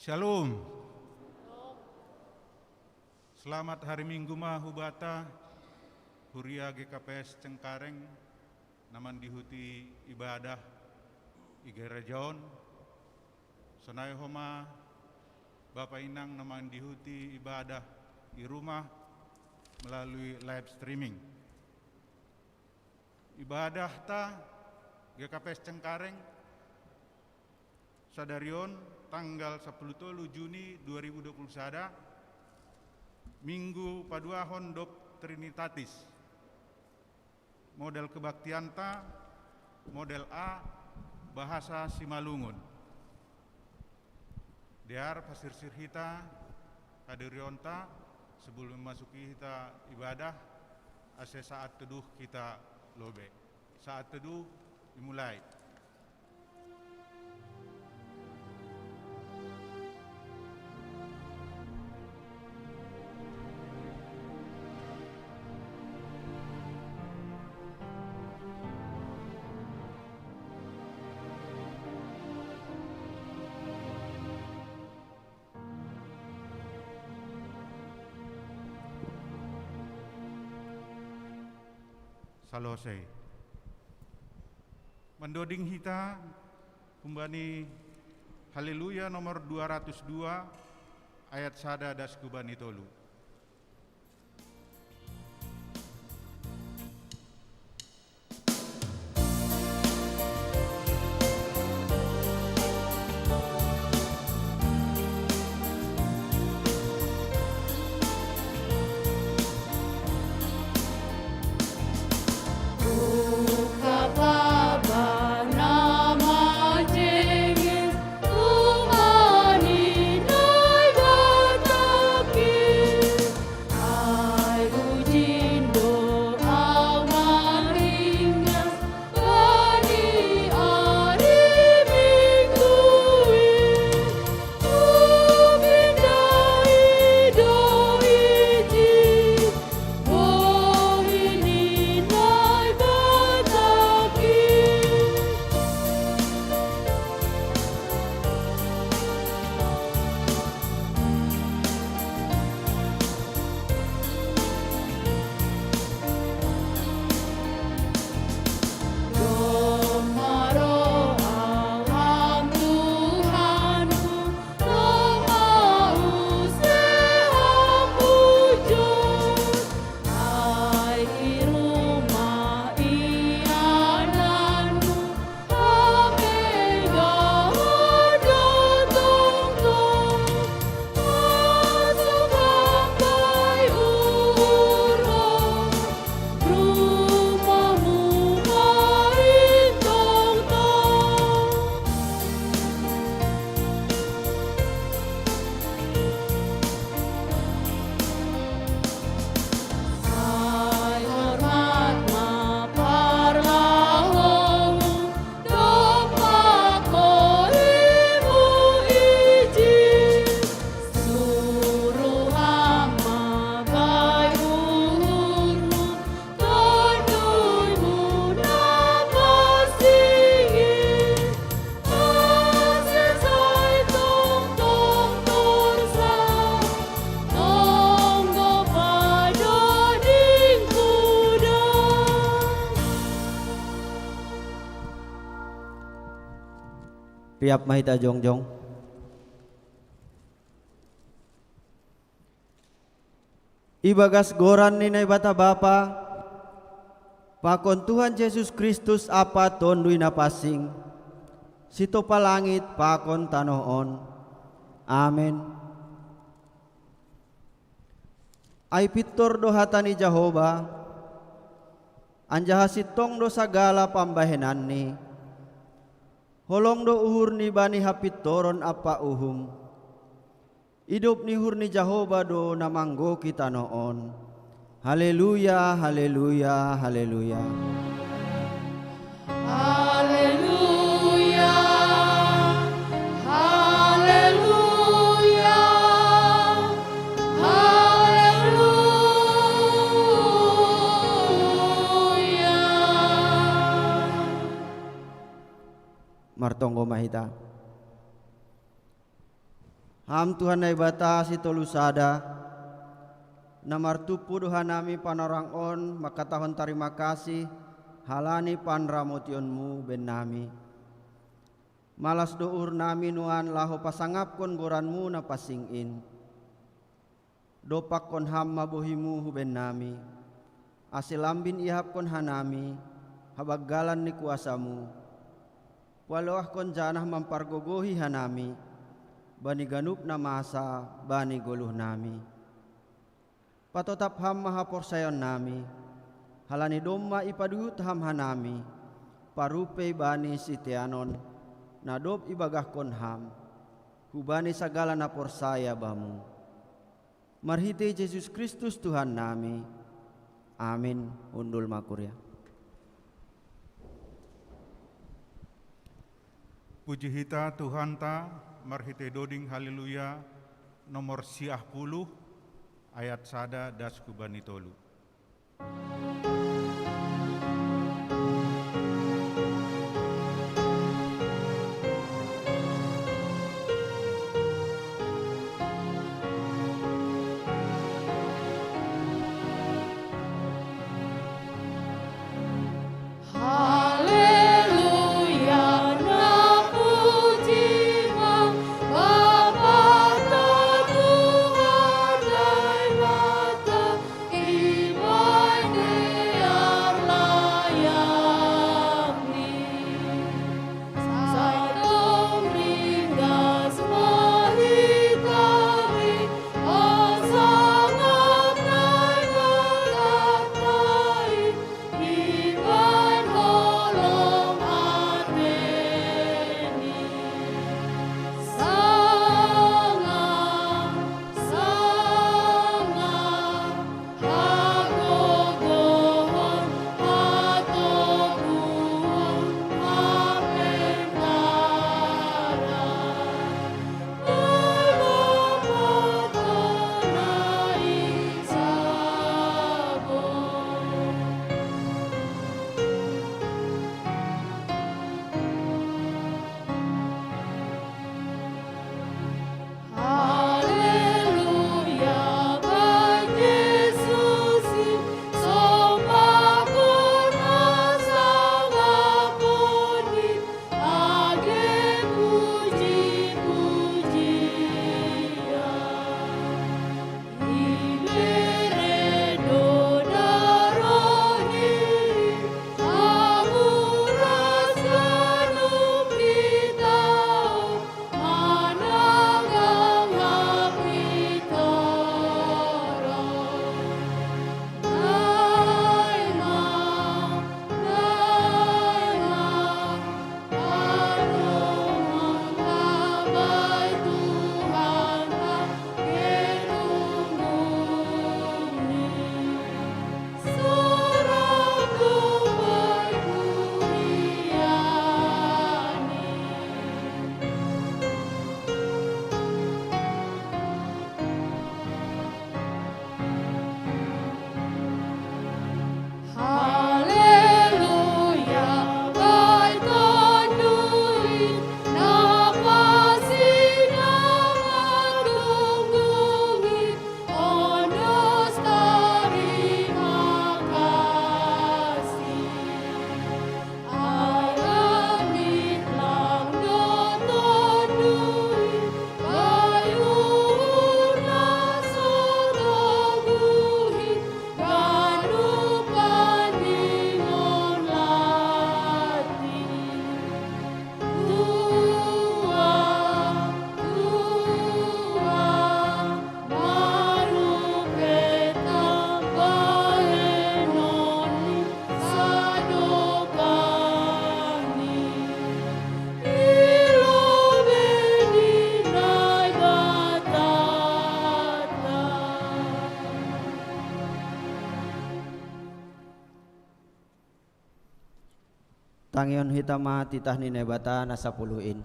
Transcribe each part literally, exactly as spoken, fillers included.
Shalom. Selamat hari Minggu ma hubata, huria G K P S Cengkareng, na mandihuti ibadah i gereja on. Sonai homa Bapa Inang na mandihuti ibadah i rumah melalui live streaming. Ibadahta G K P S Cengkareng sadari on tanggal sapuluh tolu Juni dua ribu dua puluh sada, Minggu paduahon dob Trinitatis. Model kebaktianta, model A, bahasa Simalungun. Dear pasirsir hita hadirionta, sebelum memasuki hita ibadah, ase saat teduh hita lobei. Saat teduh dimulai. Salosei. Mandoding hita humbani Haleluya nomor dua ratus dua, ayat sada das hubani tolu. Riap ma hita jongjong. Ibagas goran ni Naibata Bapa, pakon Tuhan Jesus Kristus ampa Tonduy Napansing, sitopa langit pakon tanoh on. Amen. Ai pintor do hata ni Jahowa, anjaha sintong do sagala pambahenanni. Holong do uhurni bani hapintoron ampa uhum. Idop ni uhur ni Jahowa do na manggohi tanoh on. Haleluya, haleluya, haleluya. Haleluya, haleluya, haleluya. Martonggo ma hita. Ham Tuhan Naibata sitolu sada, na martumpu do hanami panorang on mangkatahon tarima kasih halani panramotionMu hubannami. Malas do uhurnami nuan laho pasangapkon goranMu na pansing in. Dompakkon Ham ma bohiMu hubannami, ase lambin iahapkon hanami habanggalan ni kuasaMu. Paloahkon janah mampargogohi hanami bani ganup na masa bani goluhnami. Patotap Ham ma haporsayaonnami, halani domma ipaduhut Ham hanami parrupei bani siteanon na dob ibagahkon Ham hubani sagala na porsaya Bamu. Marhitei Jesus Kristus Tuhannami. Amin. Hundul ma kuria. Puji hita Tuhanta marhitei doding Haleluya nomor siah puluh, ayat sada das hubani tolu. Haleluya, na puji ma Bapa ta Tuhan Naibata, i bai dear layakni. Sai dong ringgas ma hita i, o sangap Naibata i, iban holong ateni. Sangap, sangap, hagogohon, hatoguhon, hapentaran. Haleluya, bai Jesus i, sombahkon, hasangapkon i, age puji-pujian. Ibere do darohni, manguras ganup hita, mananggang hapintoron. Naima, naima, Haleluya, bai Tonduy, na pansing na manunggunghi, ondos tarima kasih. Ai langit lang do Tonduy, bai uhurna so toguh i, ganup paningonnami. Tuhan, Tuhan, marupenta bahenonni sadokahni i lobei ni Naibatanta. Tangihon hita ma titah ni Naibata na sapuluh in.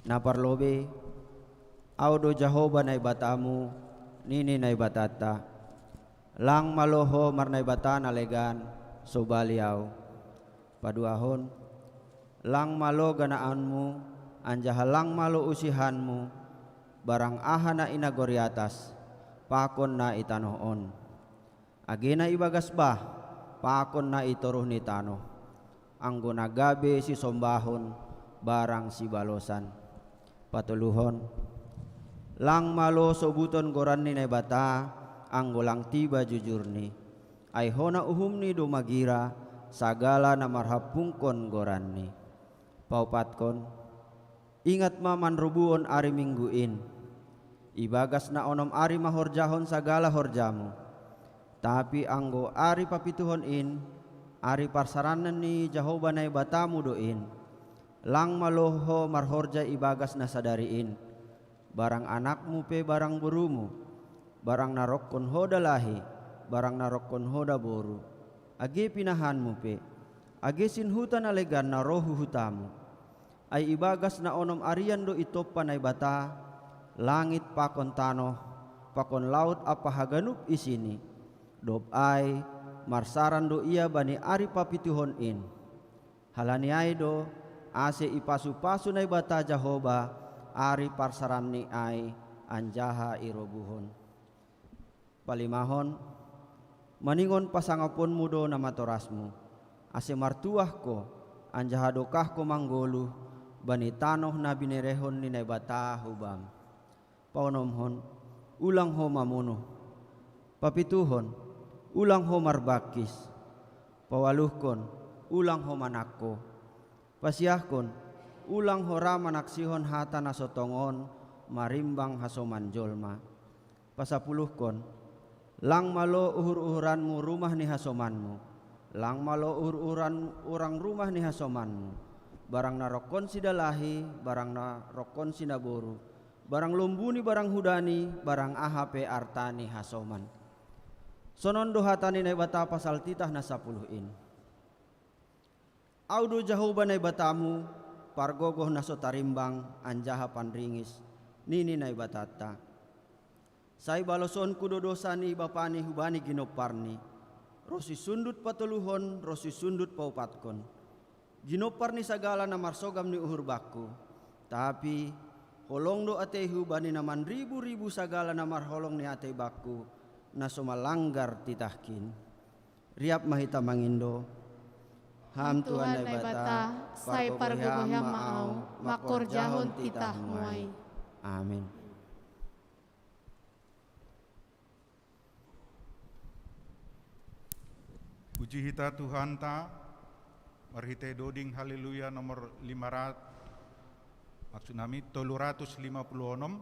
Na parlobei, Ahu do Jahowa Naibatamu, nini Naibatanta. Lang malo ho marnaibata na legan, sobali Ahu. Paduahon, lang malo ganaanmu, anjaha lang malo usihanmu, Barang aha na i nagori atas, pakon na i tanoh on. Age na i bagas bah, pakon na i toruh ni tanoh. Anggo na gabe sisombahon, barang sibalosan. Patoluhon. Lang malo sobuton goran ni Naibata, anggo lang tiba jujurni. Ai hona uhumni do magira, sagala na marhampungkon goranni. Paupatkon. Ingat ma manrobuon ari Minggu in. Ibagas na onom ari ma horjahon sagala horjamu. Tapi anggo ari papituhon in, ari parsaranan ni Jahowa Naibatamu do in. Lang malo ho marhorja ibagas na sadari in. Barang anakmu pe barang borumu, barang na rongkon ho dalahi, barang na rongkon ho daboru, age pinahanmu pe, age sinhuta na legan na roh hu hutamu. Ai ibagas na onom arian do itompa Naibata, langit pakon tanoh, pakon laut ampa haganup isini. Dob ai, marsaran do ia bani ari papituhon in. Halani ai do, ase ipasu-pasu Naibata Jahowa, ari parsaranni ai, anjaha irobuhon. Palimahon, maningon pasangaponmu do na matorasmu, ase martuah ho, anjaha dokah ho manggoluh, bani tanoh na binerehon ni Naibata hubam. Paonomhon, ulang ho mamunuh. Papituhon, ulang ho marbangkis. Paualuhkon, ulang ho manangko. Pasiahkon, ulang ho ra manaksihon hata na so tongon marimbang hasoman jolma. Pasapuluhkon, lang malo uhur-uhuranmu rumah ni hasomanmu, lang malo uhur-uhuran orang rumah ni hasomanmu, barang na rongkon sidalahi, barang na rongkon sinaboru, barang lombu ni barang huda ni, barang aha pe arta ni hasoman. Sonon do hata ni Naibata pasal titah na sapuluh in. Au do Jahowa Naibatamu, pargogoh na so tarimbang anjaha panringis, nini Naibatanta. Sai balosonku do dosa ni bapani hubani ginomparni, ro sisundut patoluhon, ro sisundut paupatkon. Ginompar ni sagala na marsogam ni uhur bakku. Tapi, holong do ateihu bani na manribu-ribu sagala na marholong ni atei bakku, na so malanggar titahkin. Riap ma hita mangindo. Ham Tuhan Naibata, sai pargogohi Ham ma au, mangkorjahon titahmu ai. Amin. Puji hita Tuhanta, marhitei doding Haleluya nomor lima ratus, maksud nami tolu ratus lima puluh onom,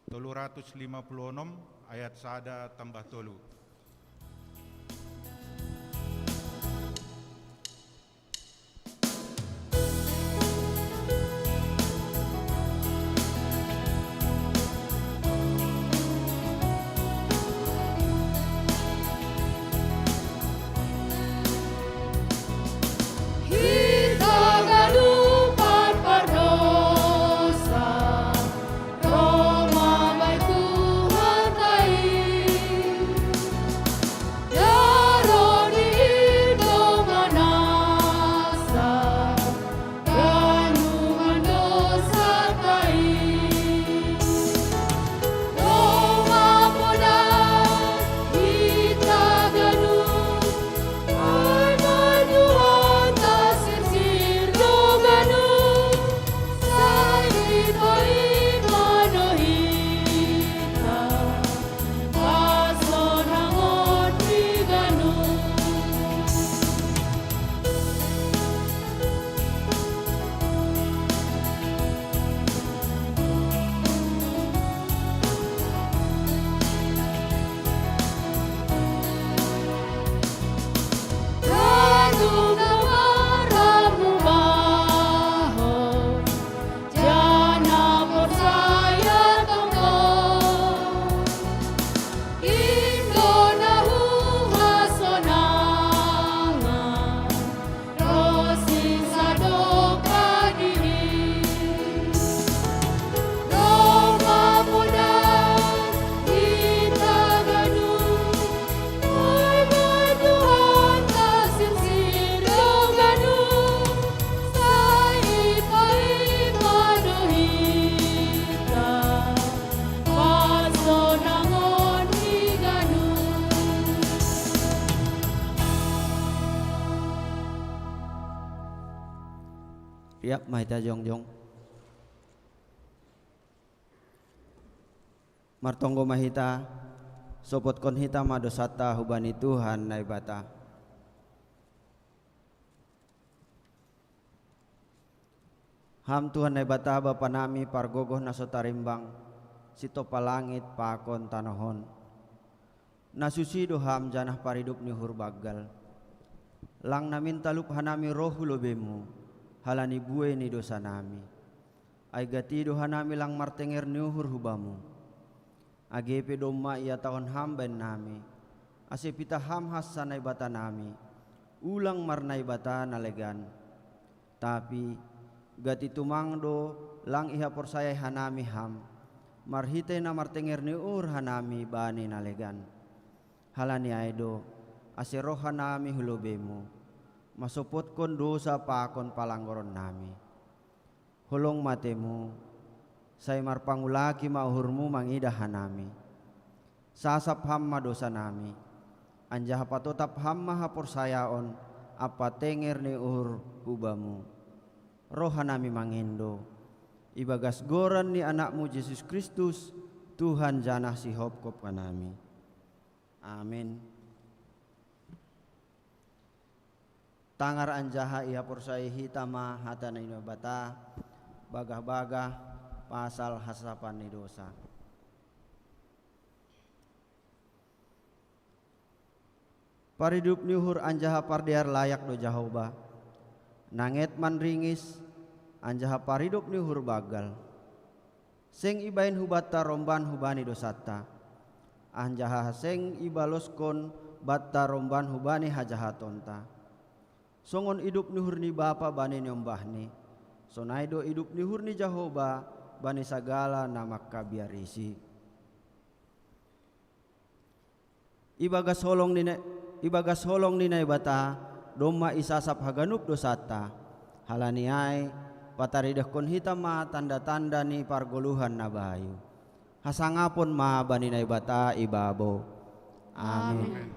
tolu ratus lima puluh onom ayat sada tambah tolu. Yap, ma hita jongjong. Martonggo ma hita, sopotkon hita ma dosanta hubani Tuhan Naibata. Ham Tuhan Naibata Bapa nami pargogoh na so tarimbang, sitompa langit pakon tanoh on. Na susi do Ham janah paridop ni uhur banggal. Lang namin talup hanami roh hu lobeiMu, halani buei ni dosanami. Ai gati do hanami lang martenger ni uhur hu Bamu. Age pe domma ihatahon Ham baen nami, ase pitah Ham hansa Naibatanami, ulang marnaibata na legan. Tapi gati tumang do lang ihaporsayai hanami Ham, marhitei na martenger ni uhur hanami bani na legan. Halani ai do, ase roh hanami hu lobeiMu, masopotkon dosa pakon palanggoronnami. Holong mateMu, sai marpangulaki ma uhurMu mangidah hanami. Sasap Ham ma dosanami, anjaha patotap Ham ma haporsayaon ampa tenger ni uhur hu Bamu. Roh hanami mangindo, ibagas goran ni AnakMu Jesus Kristus, Tuhan janah sihopkop hanami. Amin. Tangar anjaha ihaporsayai hita ma hata ni Naibata, bagah-bagah pasal hasasapan ni dosa. Paridop ni uhur anjaha pardear layak do Jahowa, nanget manringis, anjaha paridop ni uhur banggal. Seng ibaen hubanta romban hubani dosanta, anjaha seng ibaloskon banta romban hubani hajahatonta. Songon idop ni uhur ni bapa bani niombahni, sonai do idop ni uhur ni Jahowa bani sagala na mangkabiarisi. Ibagas holong ni, ibagas holong ni Naibata, domma isasap haganup dosanta. Halani ai, pataridahkon hita ma tanda-tanda ni pargoluhan na bayu. Hasangapon ma bani Naibata ibabo. Amin. Amin.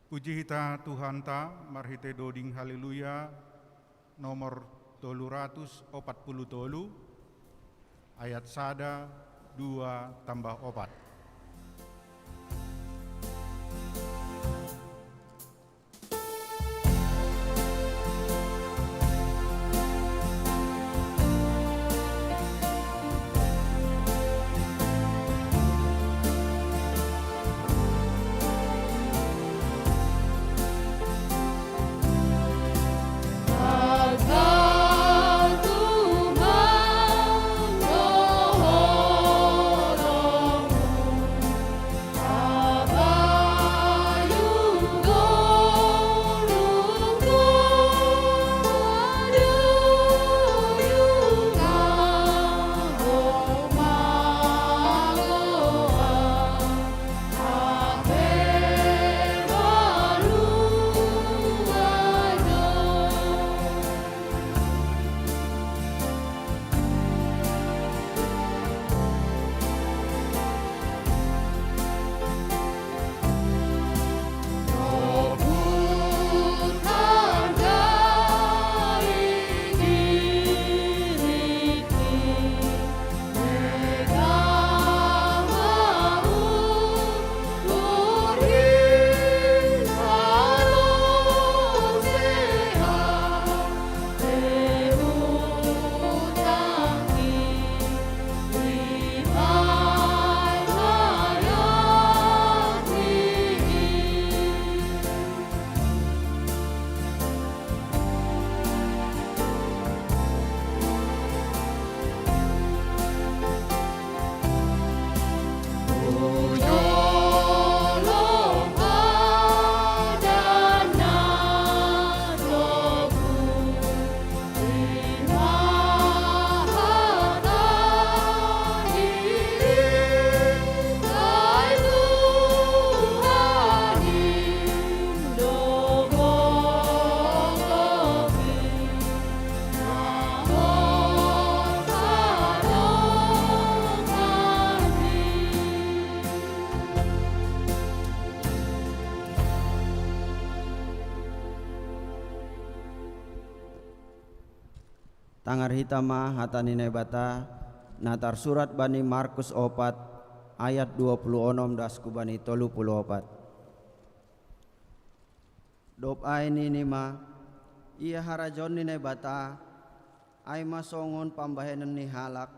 Puji hita Tuhanta marhitei doding Haleluya nomor tolu ratus opat puluh tolu, ayat sada, dua, tambah opat. Tangar hita ma hata ni Naibata, na tarsurat bani Markus opat ayat dua puluh onom das ku bani tolu puluh opat. Dob ai nini ma, ia harajaon ni Naibata ai ma songon pambahenan ni halak,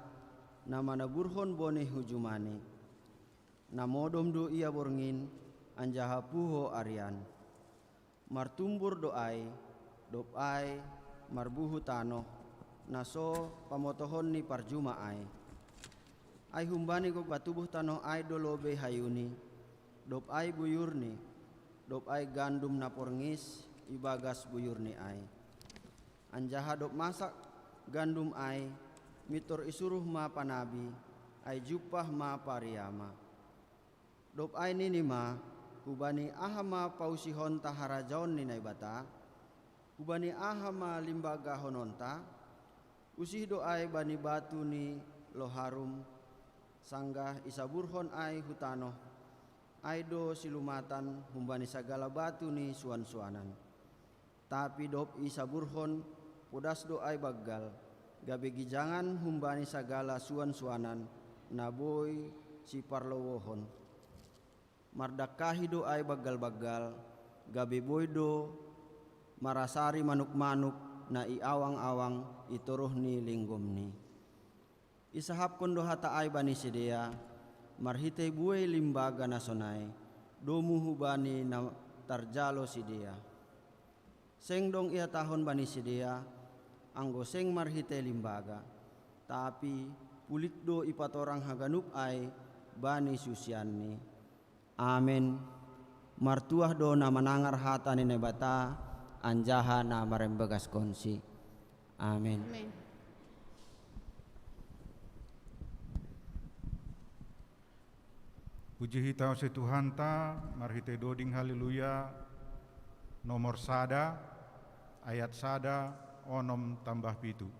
na manaburhon bonih hu jumani. Na modom do ia borngin, anjaha puho arian. Martumbur do ai, dob ai marbuhu tanoh, na so pamotohon ni parjuma ai. Ai humbani gok batubuh tanoh ai do lobei hayuni, dob ai buyurni, dob ai gandum na porngis ibagas buyurni ai. Anjaha dob masak gandum ai, mintor isuruh ma panabi, ai jumpah ma pariama. Dob ai nini ma, hubani aha ma pausihonta harajaon ni Naibata? Hubani aha ma limbagahononta? Usih do ai bani batu ni loharum, sanggah isaburhon ai hu tanoh, ai do silumatan humbani sagala batu ni suansuanan. Tapi dob isaburhon, podas do ai banggal, gabe gijangan humbani sagala suansuanan, na boi siparlowohon. Mardangkahi do ai banggal-banggal, gabe boi do marasari manuk-manuk na i awang-awang i toruh ni linggomni. Isahapkon do hata ai bani sidea, marhitei buei limbaga na sonai, domu hubani na tarjalo sidea. Seng dong ihatahon bani sidea, anggo seng marhitei limbaga, tapi pulik do ipatorang haganup ai bani susianni. Amen. Martuah do na manangar hata ni Naibata, anjaha na marimbagaskonsi. Amen. Amen. Puji hita ose Tuhanta, marhitei doding haleluya, nomor sada, ayat sada, onom tambah pitu.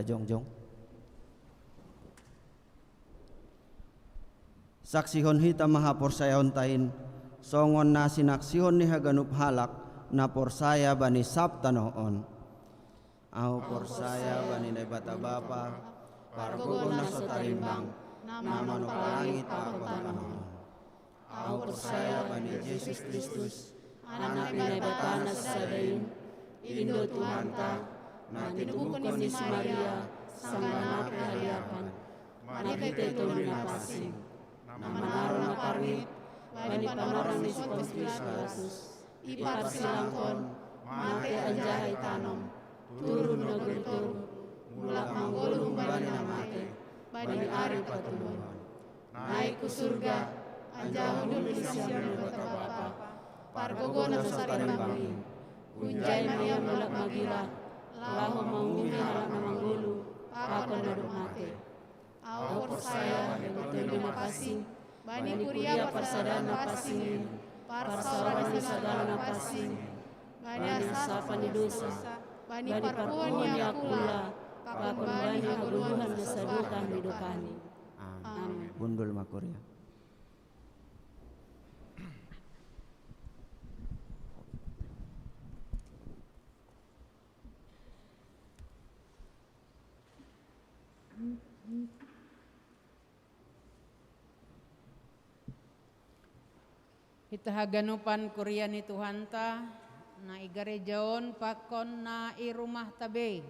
Jongjong. Saksihon hita ma haporsayaonta in, songon na sinaksihon ni haganup halak na porsaya bani sab tanoh on. Ahu porsaya bani Naibata Bapa, pargogo na so tarimbang, na manopa langit pakon tanoh on. Ahu porsaya bani Jesus Kristus, Anak ni Naibata na sasada in, in do Tuhanta, na tinubuhon ni si Maria, sanggan na pihaliapan, marhite Tondi Napansing, na manaron na parngit, bani panorang ni si Pontius Pilatus, iparsilangkon, mate anjaha itanom, turun nagori toruh, mulak manggoluh humbani na mate, bani ari patoluhon. Naik hu surga, anjaha hundul di siamun ni Naibata Bapa, pargogo na so tarimbang i. Hunjai ma ia mulak magilah, laho manguhumi halak na manggoluh, pakon na dob mate. Ahu porsaya bani Tondi Napansing, bani kuria parsadaan na pansing i, parsaoran ni sagala na pansing, bani hasapan ni dosa, bani parpuhoan ni angka ula, pakon bani hagoluhan na saluhutna ni dokahni. Amen. Hundul ma kuria. Hita haganupan kuria ni Tuhanta, na i gareja on pakon na i rumahta be.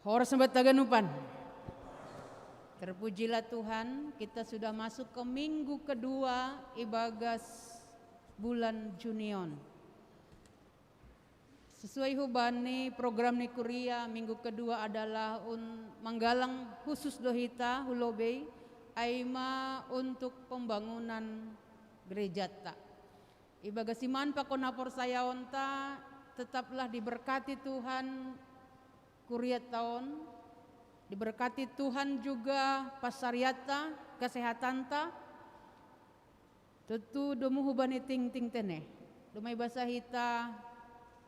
Horas ma banta haganupan. Terpujilah Tuhan, kita sudah masuk ke minggu kedua ibagas bulan Juni on. Sesuai hubani program ni kuria, minggu kedua adalah un-, manggalang khusus do hita hu lobei, ai ma untuk pembangunan gerejata. Ibagas iman pakon haporsayaonta, tetaplah diberkati Tuhan kuriata on, diberkati Tuhan juga pansarianta, kesehatanta. Tontu domu hubani tingting tene, domai basa hita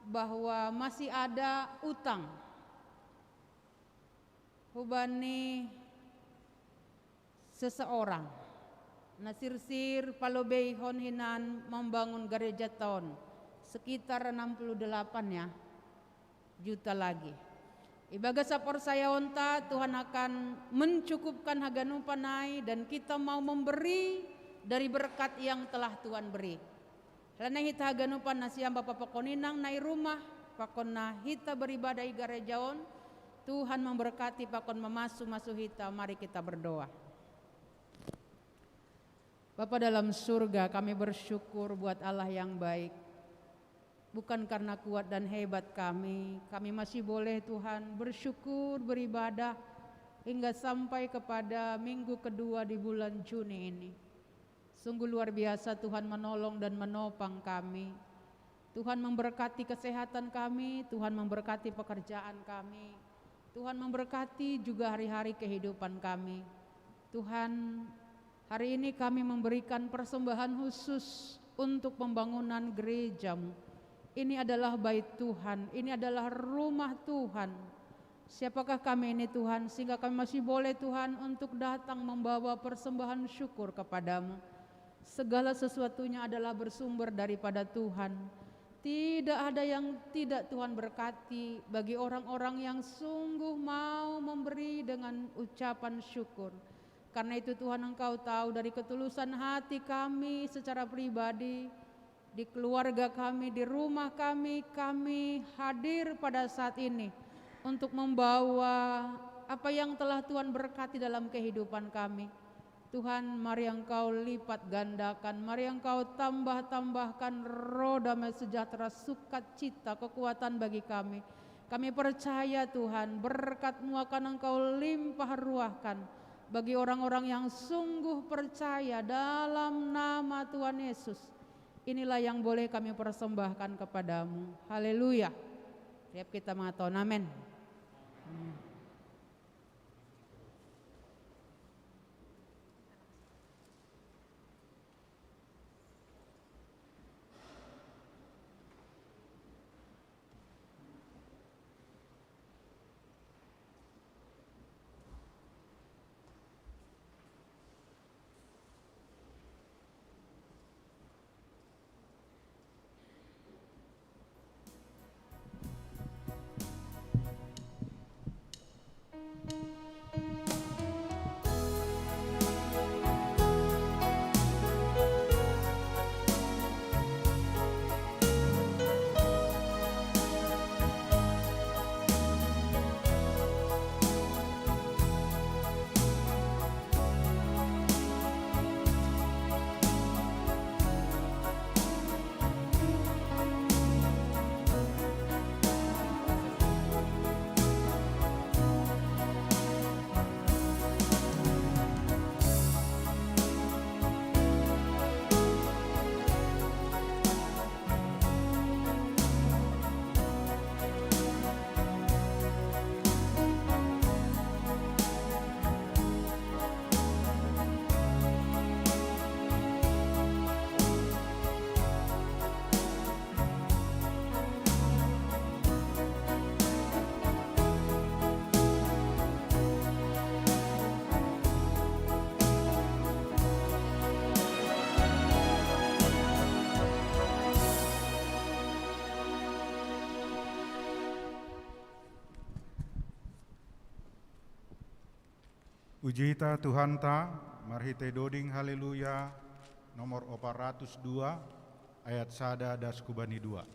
bahwa masih ada utang hubani seseorang. Na sirsir palobeihon hinan mambangun garejata on sekitar enam puluh delapan ya juta lagi. Ibagas haporsayaonta, Tuhan akan mencukupkan haganupan nai dan kita mau memberi dari berkat yang telah Tuhan beri. Alana hita haganupan nasiam bapa pakon inang na i rumah, pakon na hita beribadah i gareja on, Tuhan memberkati pakon mamasu-masu hita, mari kita berdoa. Bapa dalam surga, kami bersyukur buat Allah yang baik. Bukan karena kuat dan hebat kami, kami masih boleh Tuhan bersyukur, beribadah, hingga sampai kepada minggu kedua di bulan Juni ini. Sungguh luar biasa Tuhan menolong dan menopang kami. Tuhan memberkati kesehatan kami, Tuhan memberkati pekerjaan kami, Tuhan memberkati juga hari-hari kehidupan kami. Tuhan, hari ini kami memberikan persembahan khusus untuk pembangunan gereja-Mu. Ini adalah bait Tuhan, ini adalah rumah Tuhan. Siapakah kami ini, Tuhan, sehingga kami masih boleh, Tuhan, untuk datang membawa persembahan syukur kepada-Mu? Segala sesuatunya adalah bersumber daripada Tuhan. Tidak ada yang tidak Tuhan berkati bagi orang-orang yang sungguh mau memberi dengan ucapan syukur. Karena itu, Tuhan, Engkau tahu dari ketulusan hati kami secara pribadi, di keluarga kami, di rumah kami, kami hadir pada saat ini untuk membawa apa yang telah Tuhan berkati dalam kehidupan kami. Tuhan, mari Engkau lipat gandakan, mari Engkau tambah-tambahkan roh damai sejahtera, sukacita, kekuatan bagi kami. Kami percaya, Tuhan, berkat-Mu akan Engkau limpah ruahkan bagi orang-orang yang sungguh percaya dalam nama Tuhan Yesus. Inilah yang boleh kami persembahkan kepada-Mu. Haleluya. Tiap kita mengatakan amin. Amin. Puji hita Tuhanta, marhitei doding Haleluya nomor opat ratus dua, ayat sada das hubani dua.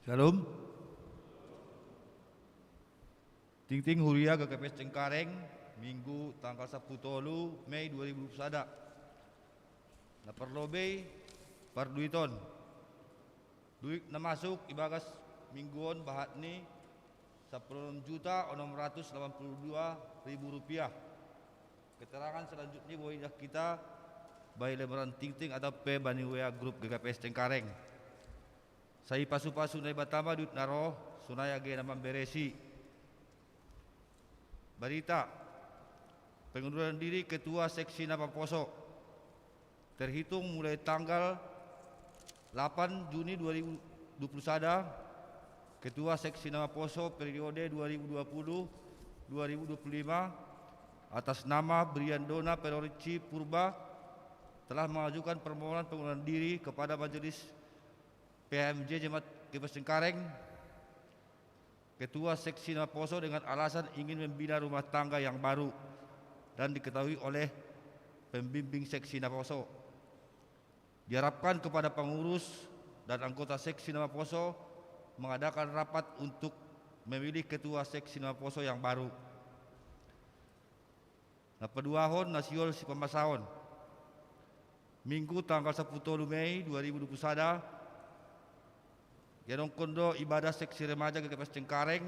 Shalom. Tingting huria G K P S Cengkareng, Minggu tanggal sapuluh tolu Mei dua ribu dua puluh sada. Na parlobei parduiton. Duit na masuk ibagas minggu on bahatni sapuluh juta onom ratus lapan puluh dua ribu rupiah. Keterangan selanjutnya boi dah kita by lembaran Tingting atau pe bani W A grup G K P S Cengkareng. Sai pasu-pasu Naibata ma duit na roh, sonai age na mamberesi. Berita, pengunduran diri Ketua Seksi Napaposo. Terhitung mulai tanggal delapan Juni dua ribu dua puluh sada, Ketua Seksi Napaposo periode dua ribu dua puluh dua ribu dua puluh lima, atas nama Briandona Pelorici Purba telah mengajukan permohonan pengunduran diri kepada Majelis P H M J Jemaat G P S Cengkareng, Ketua Seksi Naposo, dengan alasan ingin membina rumah tangga yang baru dan diketahui oleh pembimbing Seksi Naposo. Diharapkan kepada pengurus dan anggota Seksi Naposo mengadakan rapat untuk memilih Ketua Seksi Naposo yang baru. Napaduahon, na siol sipamasaon. Minggu tanggal sapuluh tolu Mei dua ribu dua puluh sada, yadongkon do ibadah Seksi Remaja G K P S Cengkareng,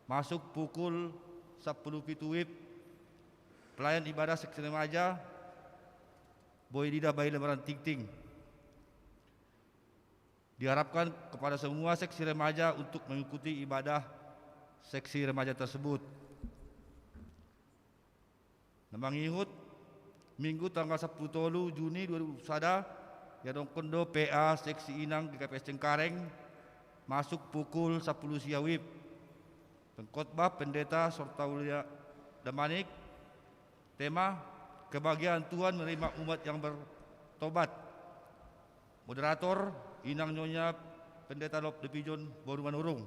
masuk pukul sapuluh pitu wib. Pelayan ibadah Seksi Remaja boi diida bahen lembaran tingting. Diharapkan kepada semua Seksi Remaja untuk mengikuti ibadah Seksi Remaja tersebut. Na mangihut, Minggu tanggal sapuluh tolu Juni dua ribu dua puluh sada, yadongkon do P A Seksi Inang G K P S Cengkareng, masuk pukul sapuluh sia wib. Pengkhotbah Pendeta Sortaulia Damanik. Tema: Kebahagiaan Tuhan menerima umat yang bertobat. Moderator, Inang Nyonya Pendeta Lop Depijon boru Manurung.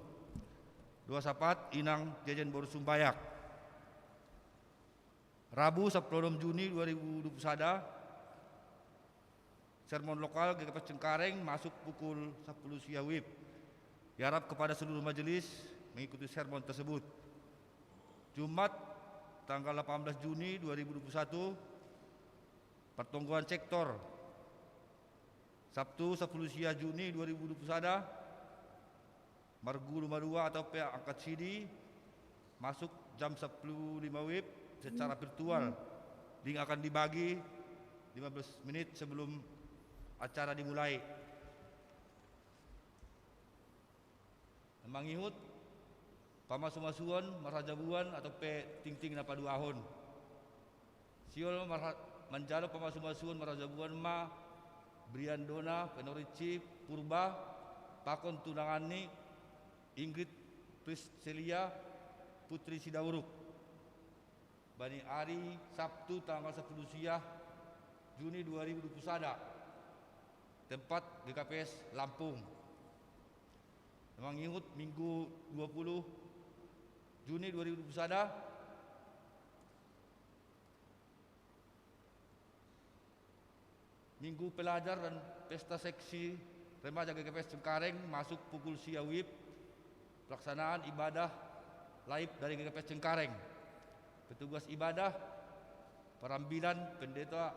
Doa sapaat, Inang Jejen boru Sumbayak. Rabu sapuluh onom Juni dua ribu dua puluh sada, sermon lokal G K P S Cengkareng masuk pukul sapuluh sia wib. Diharap kepada seluruh majelis mengikuti sermon tersebut. Jumat tanggal delapan belas Juni dua ribu dua puluh satu, pertonggoan sektor. Sabtu sapuluh sia Juni dua ribu dua puluh sada, marguru madua atau pe angkat sidi, masuk jam sapuluh lima wib secara virtual. Link akan dibagi lima belas menit sebelum acara dimulai. Na mangihut, pamasumasuon marhajabuan atau pe tingting na paduahon. Siol marha-, manjalo pamasumasuon marhajabuan ma Briandona Penoricci Purba pakon tunanganni Ingrid Priscilia Putri Sidauruk. Bani ari Sabtu tanggal sapuluh sia Juni dua ribu dua puluh sada. Tempat G K P S Lampung. Na mangihut, Minggu dua puluh Juni dua ribu dua puluh sada, Minggu Pelajar dan Pesta Seksi Remaja G K P S Cengkareng, masuk pukul sia wib. Pelaksanaan ibadah live dari G K P S Cengkareng. Petugas ibadah, parambilan Pendeta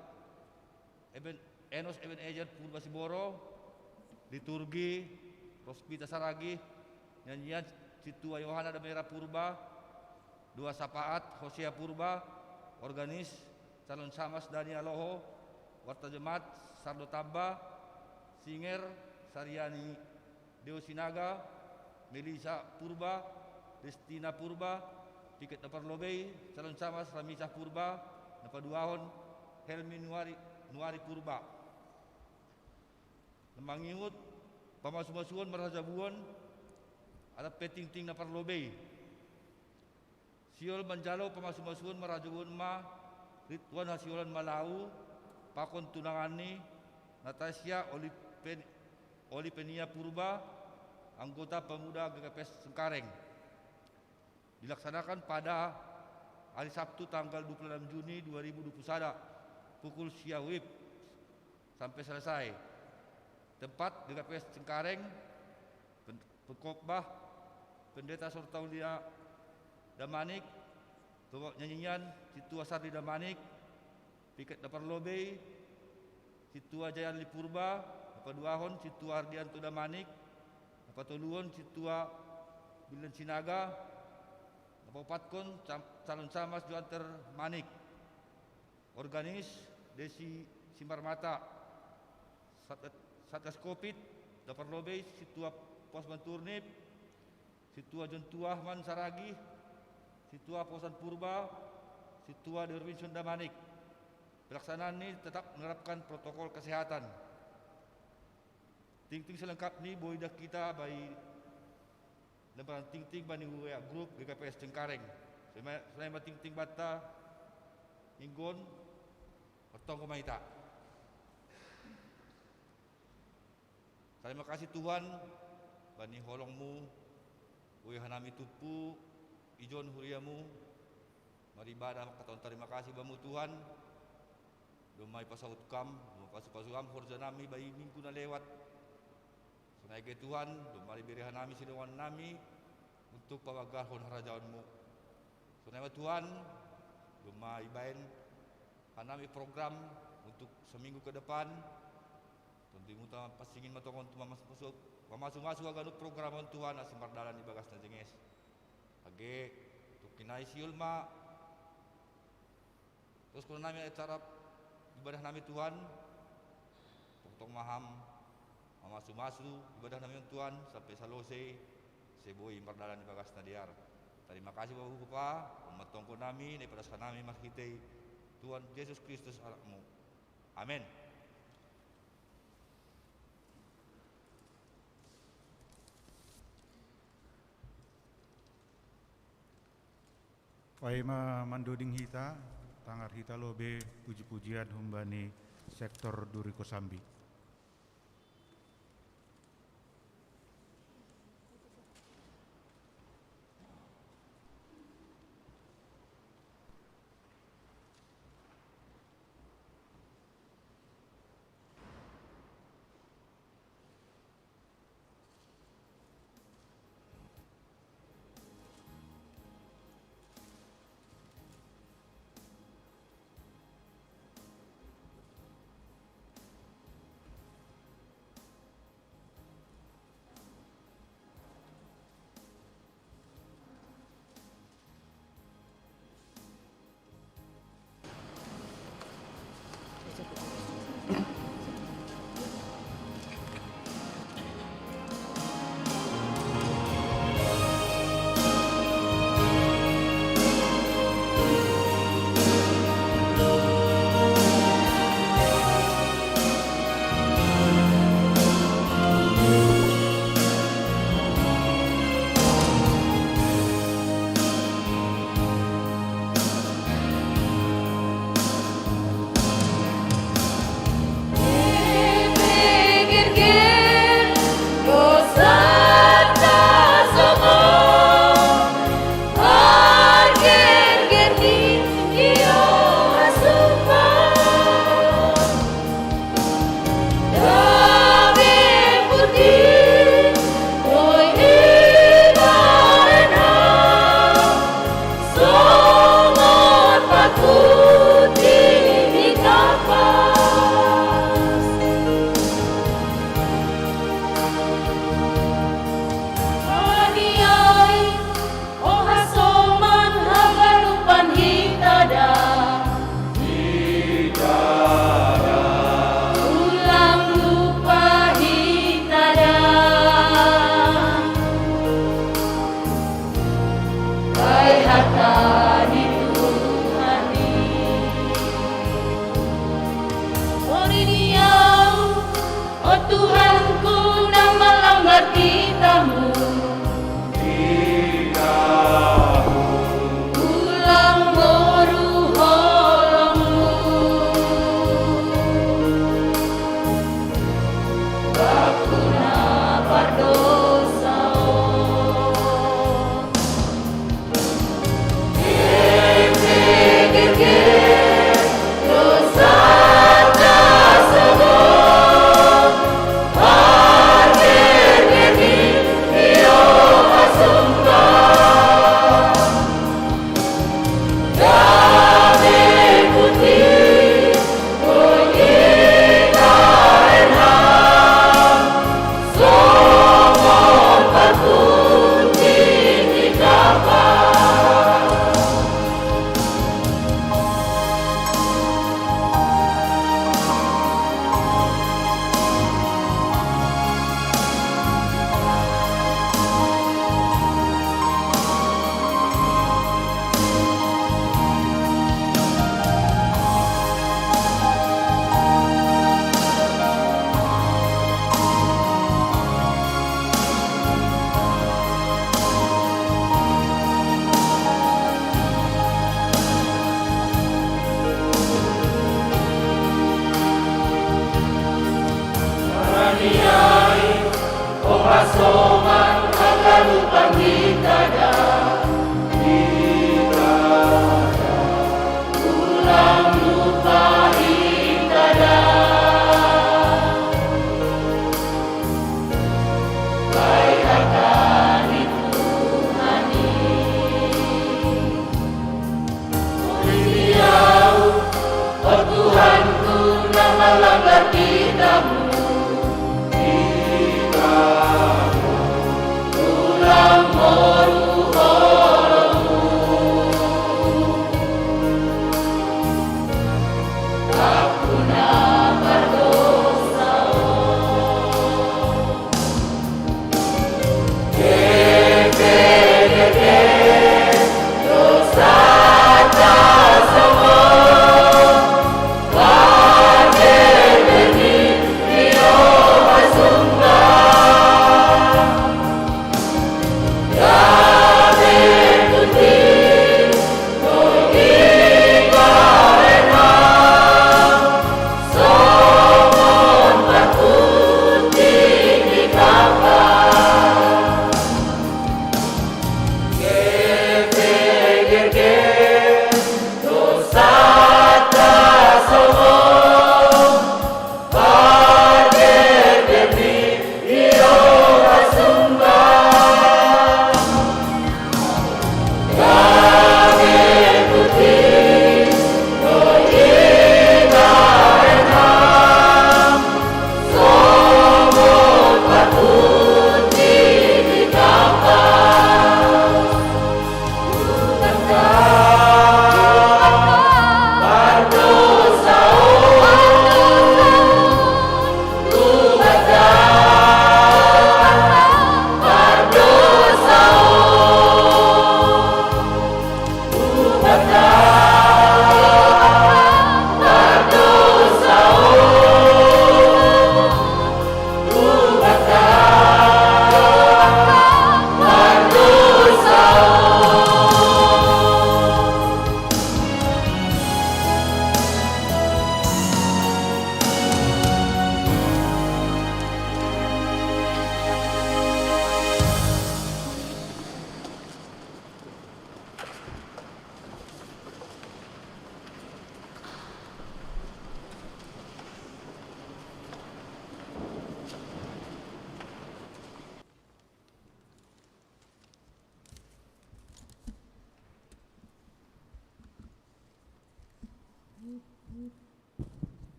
Eben-, Enos Ebenezer Purba Siboro, liturgi Rospita Saragih, nyanyian Sintua Yohana Damera Purba, doa sapaat Hosea Purba, organis Calon Camas Daniel Loho, warta jemaat Sardo Tamba, singer Sariani Deo Sinaga, Melisa Purba, Destina Purba, piket na parlobei, Calon Camas Ramisah Purba, na paduahon Helmi Nuari, Nuari Purba. Na mangihut, pamasumasuon marhajabuan atau pe tingting na parlobei. Siol manjalo pamasumasuon marhajabuan ma Rituan Hasiolan Malau pakon tunanganni Natasia Olipen-, Olipenia Purba, anggota pemuda G K P S Cengkareng. Dilaksanakan pada hari Sabtu tanggal dua puluh enam Juni dua ribu dua puluh sada, pukul sia wib sampai selesai. Tempat G K P S Cengkareng. Pen-, pengkhotbah Pendeta Sortaulia Damanik. Penyanyian Sintua Sardi Damanik. Piket na parlobei, Sintua Jayanli Purba, na paduahon Sintua Ardianto Damanik, na patoluhon Sintua Bildan Sinaga, na paopatkon Cam-, Calon Camas Joanter Manik. Organis Desi Simarmata. Sat-, Satgas Covid, na parlobei Sintua Pos Manturnip, Sintua Jontua Mansaragih, Sintua Posan Purba, Sintua Derwinson Damanik. Pelaksanaanni tetap menerapkan protokol kesehatan. Tingting selengkapni boi diida hita bahen lembaran tingting bani W A grup G K P S Cengkareng. Sonai ma tingting banta, inggon, martonggo ma hita. Tarima kasih Tuhan, bani holong-Mu, boi hanami tumpu, ijon huria-Mu, maribadah mangkatahon tarima kasih Bamu Tuhan, domma ipasaut Ham, domma pasu-pasu Ham horja nami bani minggu na lewat. Sonai age Tuhan, domma ibere hanami sidongan nami, untuk pabagarhon harajaon-Mu. Sonai ma Tuhan, domma ibaen hanami program untuk seminggu ke depan. Tontu Imuta pansingin ma tongon tu mamasu-masu, mamasu-masu haganup program on Tuhan, asa mardalan di bagas na jenges. Age, tungkin nai sihol ma, terus kona nami acara ibadah nami Tuhan, tongtong ma Ham mamasu-masu ibadah nami on Tuhan, sampe salose, asa boi mardalan di bagas na dear. Tarima kasih Bamu Bapa, on ma tonggo nami, na ipadas hanami marhitei Tuhan Jesus Kristus Anak-Mu. Amen. Paima mandoding hita, tangar hita lobe puji-pujian humbani sektor Duri Kosambi.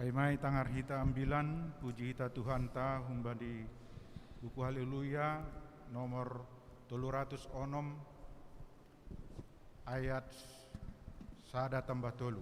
Paimai tangar hita ambilan puji hita Tuhanta humbani buku Haleluya nomor tolu ratus onom, ayat sada tambah tolu.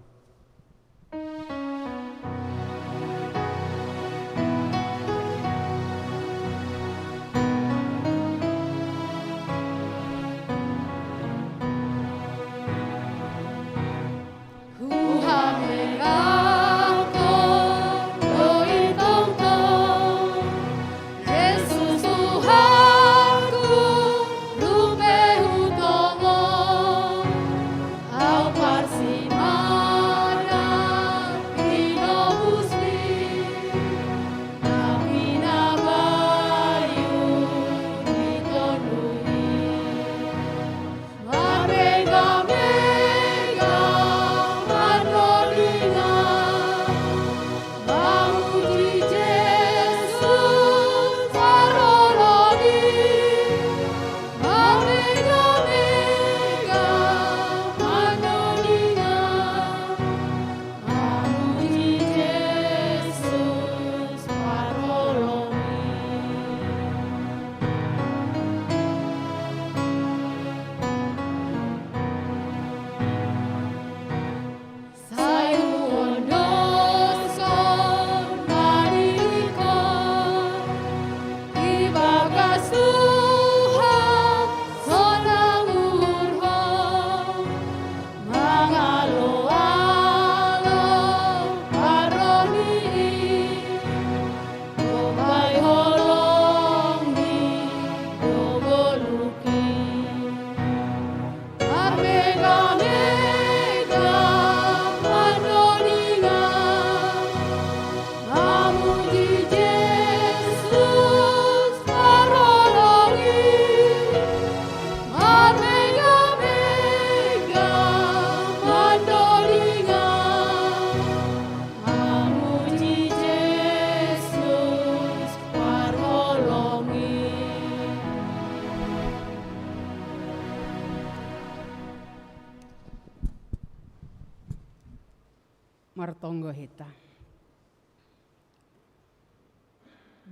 Martonggo hita.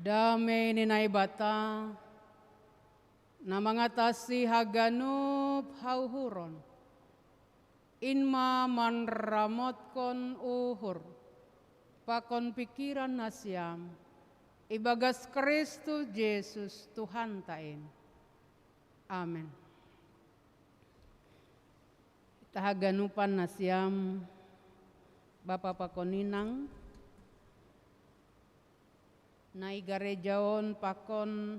Dame ni Naibata na mangatasi haganup hauhuron, in ma manramotkon uhur pakon pikiran nasiam ibagas Kristus Jesus Tuhanta in. Amen. Tahaganupan nasiam, Bapa pakon Inang, na i gareja on pakon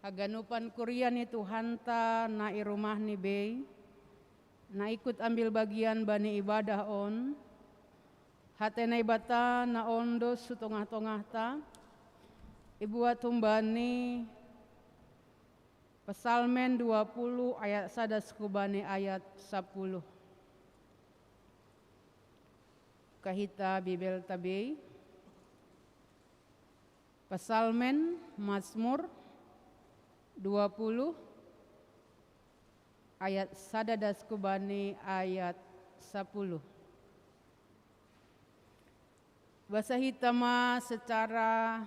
haganupan kuria ni Tuhanta na i rumahni bei, na ikut ambil bagian bani ibadah on, hata Naibata na ondos hu tongah-tongahta, ibuat humbani Psalmen dua puluh ayat sada sukubani ayat sapuluh. Kahita Bibelta bei. Psalmen, Mazmur dua puluh ayat sada das kubani ayat sapuluh. Basa hita ma secara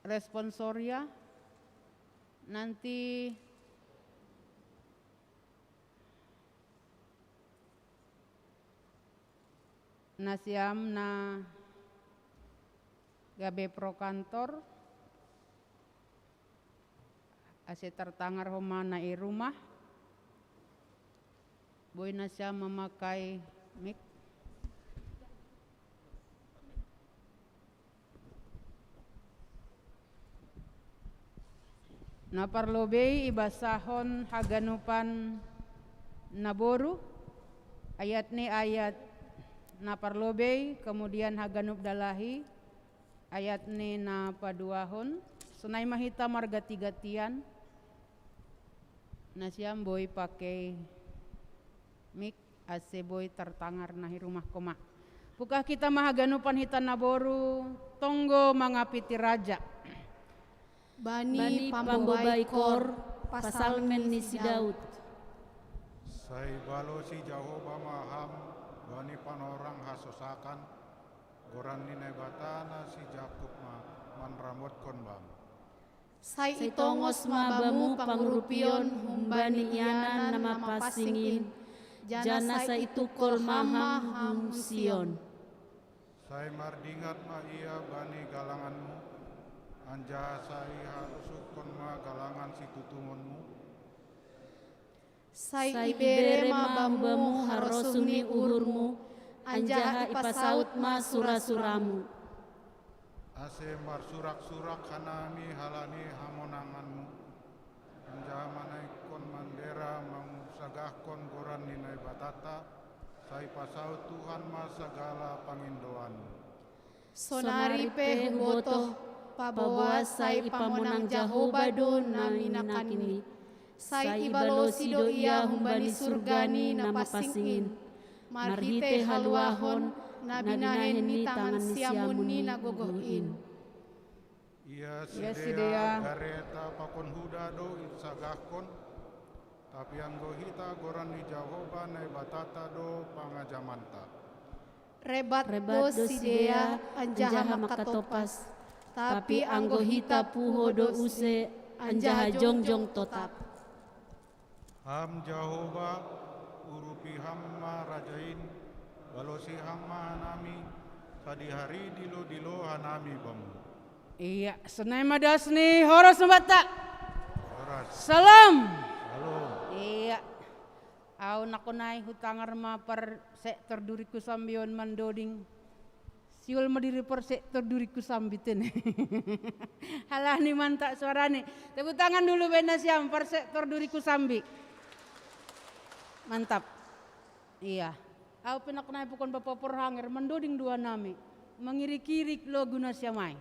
responsoria, nanti nasiam na gabe pro kantor, ase tertangar homa na i rumah, boi nasiam mamakai mik. Na parlobei ibasahon haganupan naboru, ayat ni ayat na parlobei, kemudian haganup dalahi, ayat ni na paduahon, sonai ma hita margati-gatian, nasiam boi pakei mik ase boi tertangar na i rumah koma. Pukah kita ma haganupan hita naboru, tonggo mangapiti raja. Bani pambobai kor, pasalmen ni si Daud. Sai balosi Jahoba ma ham bani panorang hasosakan, goran ni Naibata na si Jakub ma manramotkon bam. Sai itongos ma bamu pangurupion humbani ianan na mapansing in, janah sai itukkol ma ham hu Sion. Sai mardingat ma ia bani galanganmu, anjaha sai harosuhkon ma galangan situtungonmu. Sai ibere ma bamu harosuh ni uhurmu, anjaha ipasaut ma sura-suramu. Ase marsurak-surak hanami halani hamonanganmu, anjaha manaikkon bandera mangsagahkon goran ni Naibatanta, sai pasaut Tuhan ma sagala pangindoanmu. Sonari pe hubotoh, paboa sai ipamonang Jahoba do na minakami. Sai ibalosi do ia humbani surgani na pansing in, marhitei haluahon na binahen ni tangan ni siamun ni na gogoh in. Ia sidea gareta pakon huda do isagahkon, tapi anggo hita goran ni Jahoba Naibatanta do pangajamanta. Rebat do sidea anjaha mangkatompas, tapi anggo hita puho do use anjaha jongjong totap. Ham Jahoba, urupi ham ma raja in, balosi ham ma hanami, sadihari dilo-dilo hanami bamu. Ia, sonai ma das ni horas mubanta. Horas. Salam. Salam. Ia. Au nakon ai hutangar ma par sektor durikku sambion mandoding. Siul ma diri par sektor durikku sambi tene. Halani mantap suarani. Tepuk tangan dulu bena siam par sektor durikku sambi. Mantap. Iya. Au pe nakon ai pukon bapa porhanger mandoding dua nami. Mangirik-irik lo guna siamai.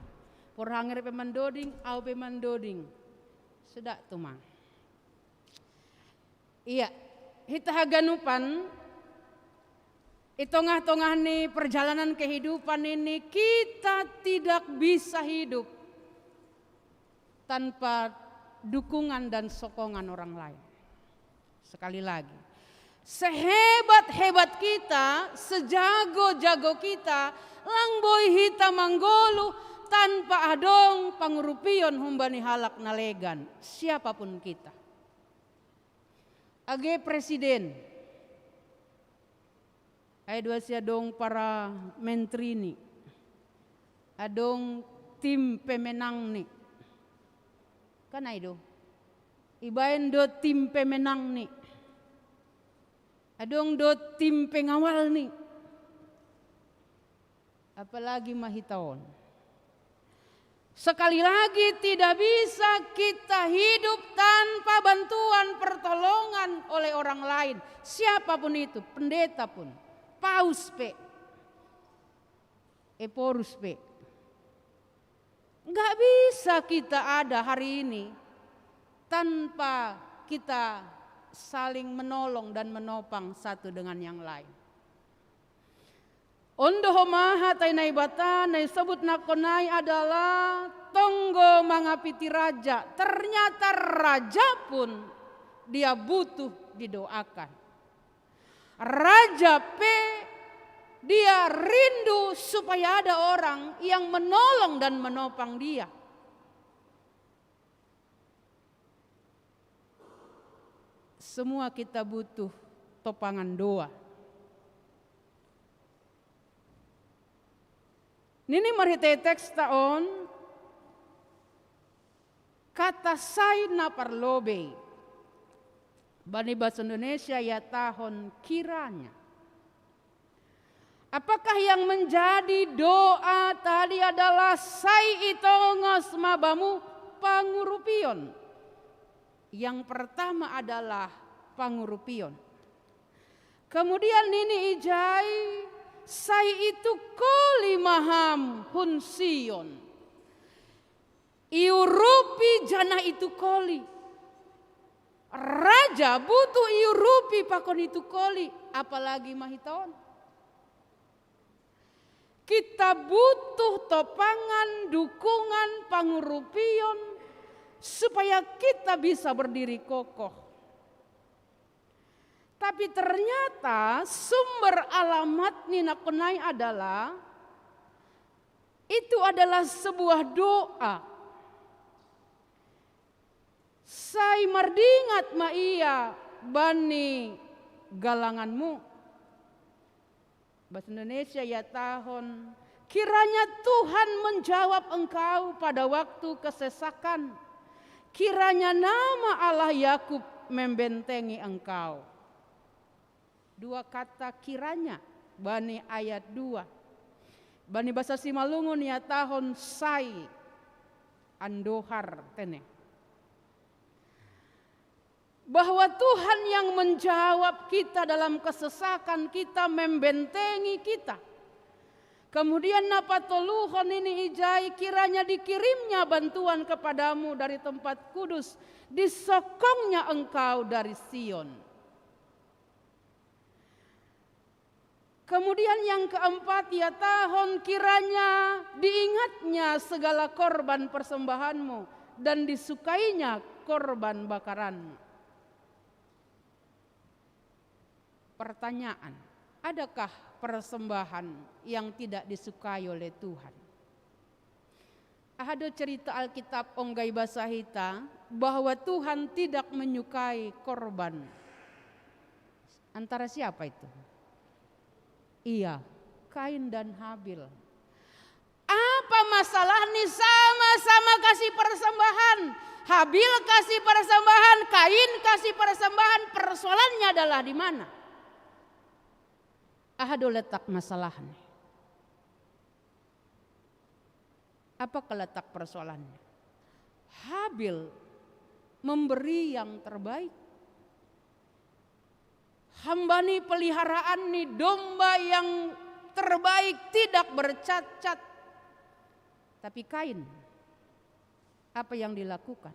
Porhanger pe mandoding, au pe mandoding. Sudah tu ma. Iya, hita haganupan, di tengah-tengah ni perjalanan kehidupan ini, kita tidak bisa hidup tanpa dukungan dan sokongan orang lain. Sekali lagi, Sehebat-hebat kita, sejago-jago kita, lang boi hita manggoluh tanpa adong pangurupion humbani halak na legan, siapapun kita. Age presiden, ai do asi adong para mentrini, adong tim pemenangni. Kan ai do. Ibaen do tim pemenangni. Adong do tim pengawalni. Apalagi ma hita on. Sekali lagi, tidak bisa kita hidup tanpa bantuan pertolongan oleh orang lain. Siapapun itu, pendeta pun, paus pe, ephorus pe. Nggak bisa kita ada hari ini tanpa kita saling menolong dan menopang satu dengan yang lain. On do homa hata ni Naibata na isobut nangkon ai adalah tonggo mangapiti raja. Ternyata raja pun dia butuh didoakan. Raja pe dia rindu supaya ada orang yang menolong dan menopang dia. Semua kita butuh topangan doa. Nini marhitei teksta on, kata sai na parlobei. Bani bahasa Indonesia ihatahon kiranya. Apakah yang menjadi doa tadi adalah sai itongos ma bamu pangurupion? Yang pertama adalah pangurupion. Kemudian nini ijai, sai itukoli ma ham hun Sion. Iurupi janah itukoli. Raja butuh iurupi pakon itukoli, apalagi ma hita on. Kita butuh topangan, dukungan, pangurupion, supaya kita bisa berdiri kokoh. Tapi ternyata sumber alamat ni nangkon ai adalah, itu adalah sebuah doa. Sai mardingat ma ia bani galanganmu. Bahasa Indonesia ihatahon, kiranya Tuhan menjawab engkau pada waktu kesesakan. Kiranya nama Allah Yakub membentengi engkau. Dua kata kiranya bani ayat dua. Bani bahasa Simalungun ihatahon sai, andohar tene. Bahwa Tuhan yang menjawab kita dalam kesesakan kita, membentengi kita. Kemudian na patoluhon nini ijai, kiranya dikirimnya bantuan kepadamu dari tempat kudus, disokongnya engkau dari Sion. Kemudian yang keempat, ihatahon kiranya diingatnya segala korban persembahanmu dan disukainya korban bakaranmu. Pertanyaan, adakah persembahan yang tidak disukai oleh Tuhan? Aha do cerita Alkitab ongga ibasa hita bahwa Tuhan tidak menyukai korban. Antara siapa itu? Iya, Kain dan Habil. Apa masalahnya? Sama-sama kasih persembahan. Habil kasih persembahan, Kain kasih persembahan. Persoalannya adalah di mana? Aha do letak masalahnya? Apa keletak persoalannya? Habil memberi yang terbaik. Hambani peliharaan ni domba yang terbaik, tidak bercacat. Tapi Kain, apa yang dilakukan?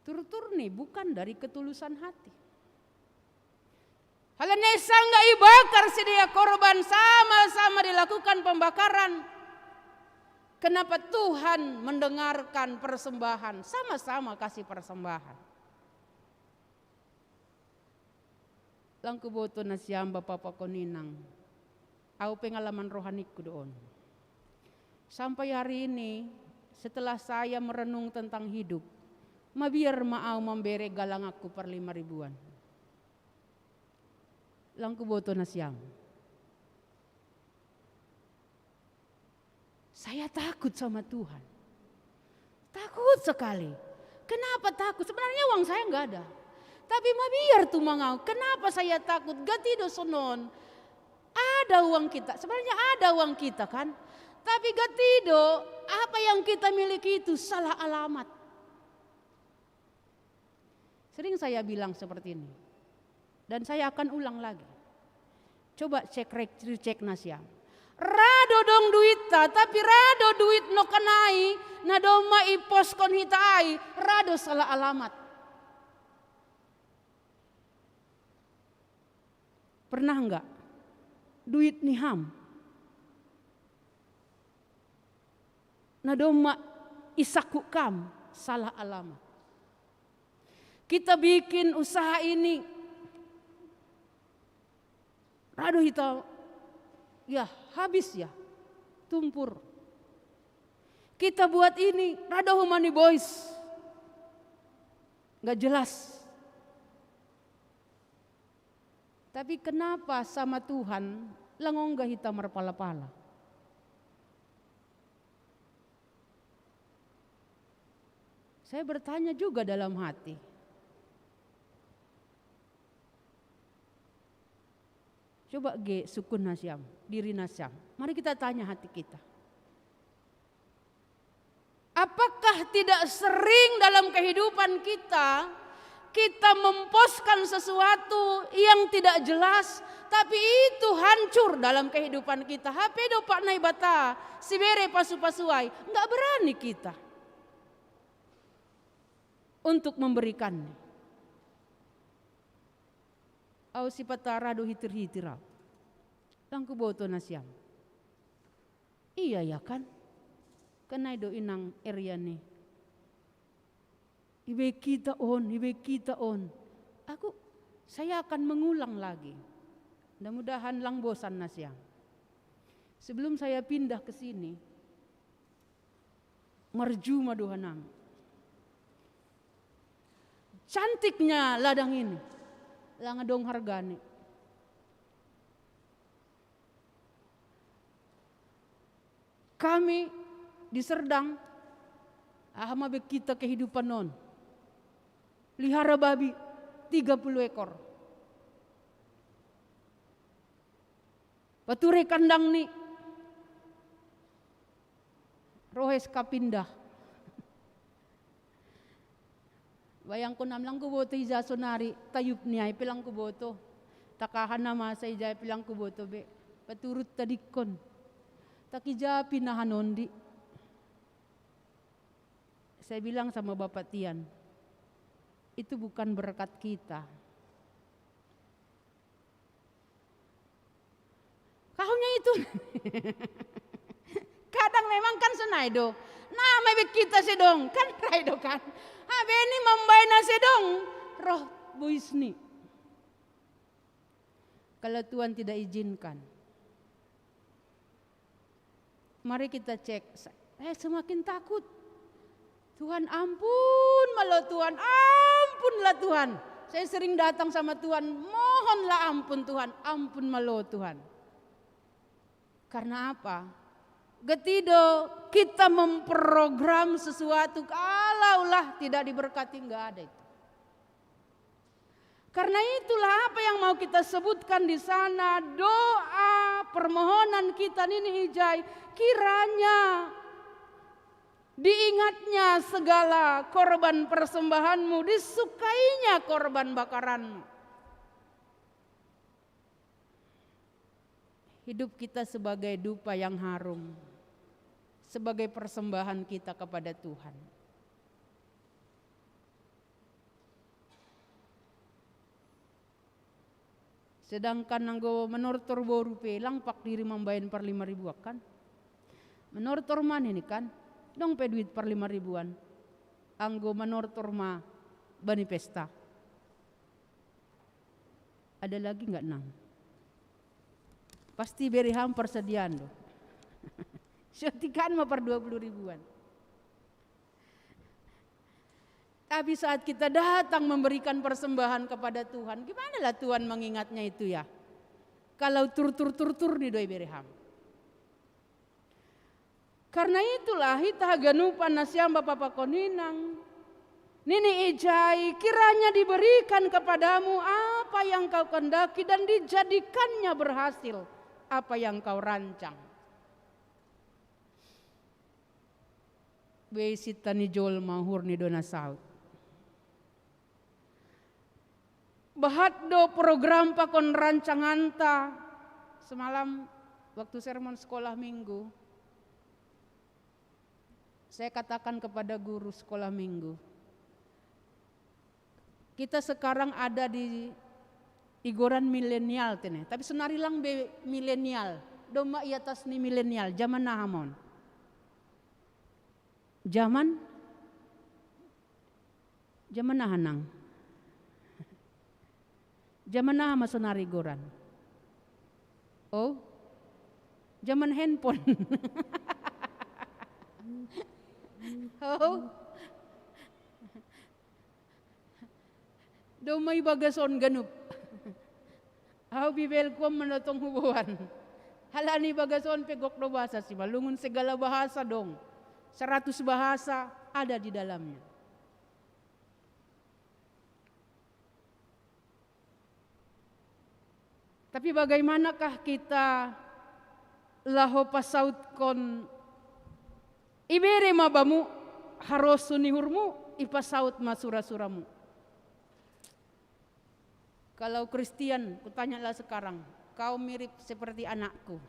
Turturni bukan dari ketulusan hati. Halani sangga ibakar sidea korban, sama-sama dilakukan pembakaran. Kenapa Tuhan mendengarkan persembahan? Sama-sama kasih persembahan. Langku boto nasiam bapa pakoninang. Au pengalaman rohaniku doon. Sampai hari ini, setelah saya merenung tentang hidup, mabiar ma au mambere galang aku per lima ribuan. Langku boto nasiam. Saya takut sama Tuhan. Takut sekali. Kenapa takut? Sebenarnya uang saya nggak ada. Tapi mabiar tu mangau. Kenapa saya takut? Gatido sonon. Ada uang kita. Sebenarnya ada uang kita kan. Tapi gatido, apa yang kita miliki itu salah alamat. Sering saya bilang seperti ini. Dan saya akan ulang lagi. Coba cek rek, cek nasiam. Rado dong duitta, tapi rado duit no kanai, na domma iposkon hita ai, rado salah alamat. Pernah enggak? Duit ni ham. Na domma isaku kam, salah alamat. Kita bikin usaha ini, rado hita, ya habis ya, tumpur. Kita buat ini, rado humani boys. Nggak jelas. Tapi kenapa sama Tuhan langong gak hita marpala-pala? Saya bertanya juga dalam hati. Coba ge sukun nasiam, diri nasiam. Mari kita tanya hati kita. Apakah tidak sering dalam kehidupan kita, kita memposkan sesuatu yang tidak jelas, tapi itu hancur dalam kehidupan kita? Hape do Pak Naibata, sibere pasu-pasuai, nggak berani kita untuk memberikannya. Au sipata rado hitir-hitir au. Langku boto nasiam. Iya ya kan? Kanai do inang Eriani. Ibe kita on, ibe kita on. Aku, saya akan mengulang lagi. Mudah-mudahan lang bosan nasiam. Sebelum saya pindah ke sini, marjuma do hanami. Cantiknya ladang ini. Lang adong hargani. Kami di Serdang, aha ma be kita kehidupan on. Lihara babi tiga puluh ekor. Pature kandang ni. Rohes kapindah. Bayangkon am langku boto ija sonari tayup ni ai pe langku boto. Takahan nama sa ija pe langku boto be. Paturut tadingkon. Takija pinahan ondi. Saya bilang sama Bapak Tian, itu bukan berkat kita. Kahunya itu. Kadang memang kan sonai do. Nama be kita sedong kan rai do kan. Habe ni mambaen na sedong. Roh boys ni. Kalau Tuhan tidak izinkan. Mari kita cek. Eh, semakin takut. Tuhan ampun malo Tuhan, ampunlah Tuhan. Saya sering datang sama Tuhan, mohonlah ampun Tuhan, ampun malo Tuhan. Karena apa? Gatido kita memprogram sesuatu, kalaulah tidak diberkati, nggak ada itu. Karena itulah apa yang mau kita sebutkan di sana, doa permohonan kita nini ijai, kiranya diingatnya segala korban persembahanmu, disukainya korban bakaranmu. Hidup kita sebagai dupa yang harum, sebagai persembahan kita kepada Tuhan. Sedangkan anggo manortor boru pe lang pak diri mambaen par lima ribu akan. Manortor ma nini kan, dong pe duit par lima ribuan. Anggo manortor ma bani pesta. Ada lagi nggak, Nang? Pasti bere ham parsadian do. Suntikan ma par dua puluh ribuan. Tapi saat kita datang memberikan persembahan kepada Tuhan, gimanalah Tuhan mengingatnya itu ya? Kalau tur-tur-tur-tur ni do ibere ham. Karena itulah hita haganupan nasiam bapa pakon inang, nini ijai, kiranya diberikan kepadamu apa yang kau kehendaki dan dijadikannya berhasil apa yang kau rancang. Bei sinta ni jolma uhur ni do na saut. Bahat do program pakon rancanganta. Semalam waktu sermon sekolah minggu, saya katakan kepada guru sekolah minggu, kita sekarang ada di igoran milenial tene, tapi sonari lang be milenial, domma i atas ni milenial, zaman aha ma on? Zaman, zaman aha, Nang? Zaman aha ma sonari igoran? Oh, zaman handphone. Oh, domma i bagas on ganup. Ahu Bibelku on manotong huboan. Halani i bagas on pe gok do bahasa Simalungun, segala bahasa dong. Seratus bahasa ada di dalamnya. Tapi bagaimanakah kita laho pasautkon, ibere ma bamu harosuh ni uhurmu, ipasaut ma sura-suramu? Kalau Kristian, kutanyalah sekarang, kau mirip seperti anakku.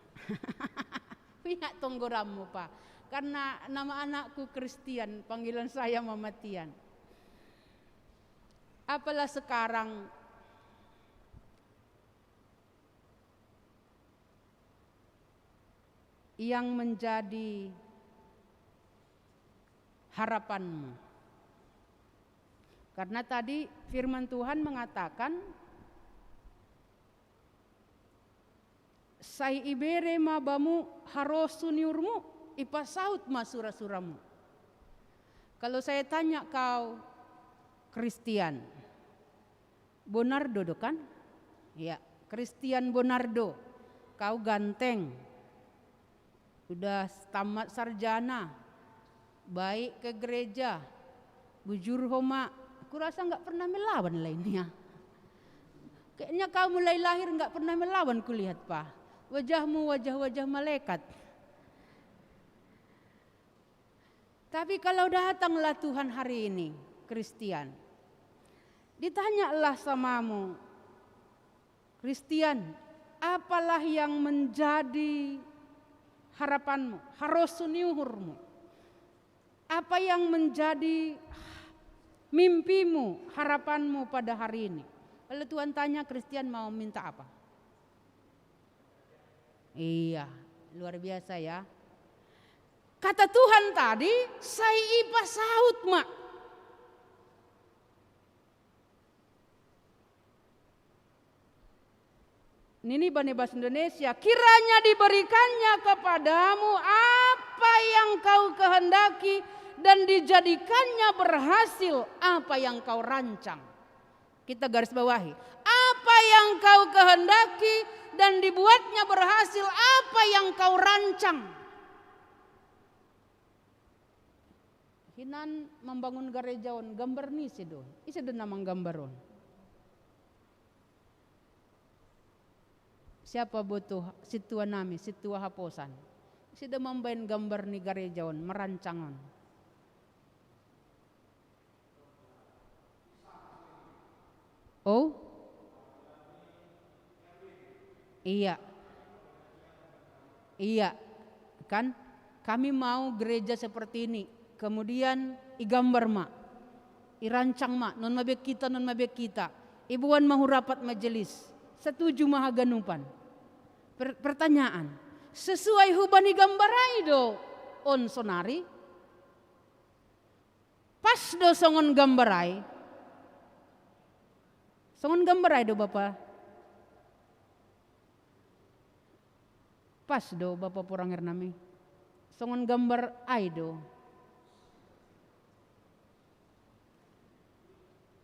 Ingat tong gorammu, Pa. Karena nama anakku Kristian, panggilan saya Mama Tian. Apalah sekarang yang menjadi harapanmu? Karena tadi firman Tuhan mengatakan, sai ibere ma bamu harosuh ni uhurmu, ipasaut ma sura-suramu. Kalau saya tanya kau, Kristian Bonardo do kan? Ya, Kristian Bonardo, kau ganteng, udah tamat sarjana, baik ke gereja, bujur ho ma. Kurasa nggak pernah melawan lainnya. Kayaknya kau mulai lahir nggak pernah melawan kulihat, Pa. Wajahmu wajah-wajah malaikat. Tapi kalau datanglah Tuhan hari ini, Kristian, ditanyalah samamu, Kristian, apalah yang menjadi harapanmu, harosuh ni uhurmu? Apa yang menjadi mimpimu, harapanmu pada hari ini? Kalau Tuhan tanya, Kristian mau minta apa? Iya, luar biasa ya. Kata Tuhan tadi, sai ipasaut ma. Nini bani bahasa Indonesia, kiranya diberikannya kepadamu apa yang kau kehendaki dan dijadikannya berhasil apa yang kau rancang. Kita garis bawahi. Apa yang kau kehendaki dan dibuatnya berhasil apa yang kau rancang. Hinan mambangun gareja on, gambar ni ise do? Ise do na manggambar on? Siapa botoh? Sintua nami, sintua haposan. Ise do mambaen gambar ni gareja on, marancang on? Oh? Iya. Iya. Kan? Kami mau gereja seperti ini. Kemudian igambar ma. Irancang ma. Non mabiar hita, non mabiar hita. Iboan ma hu rapat majelis. Setuju ma haganupan. Per-, pertanyaan. Sesuai hubani gambar ai do? on sonari. Pas do songon gambar ai. Songon gambar ai do, Bapa. Pas do, Bapa Poranger nami. Songon gambar ai do.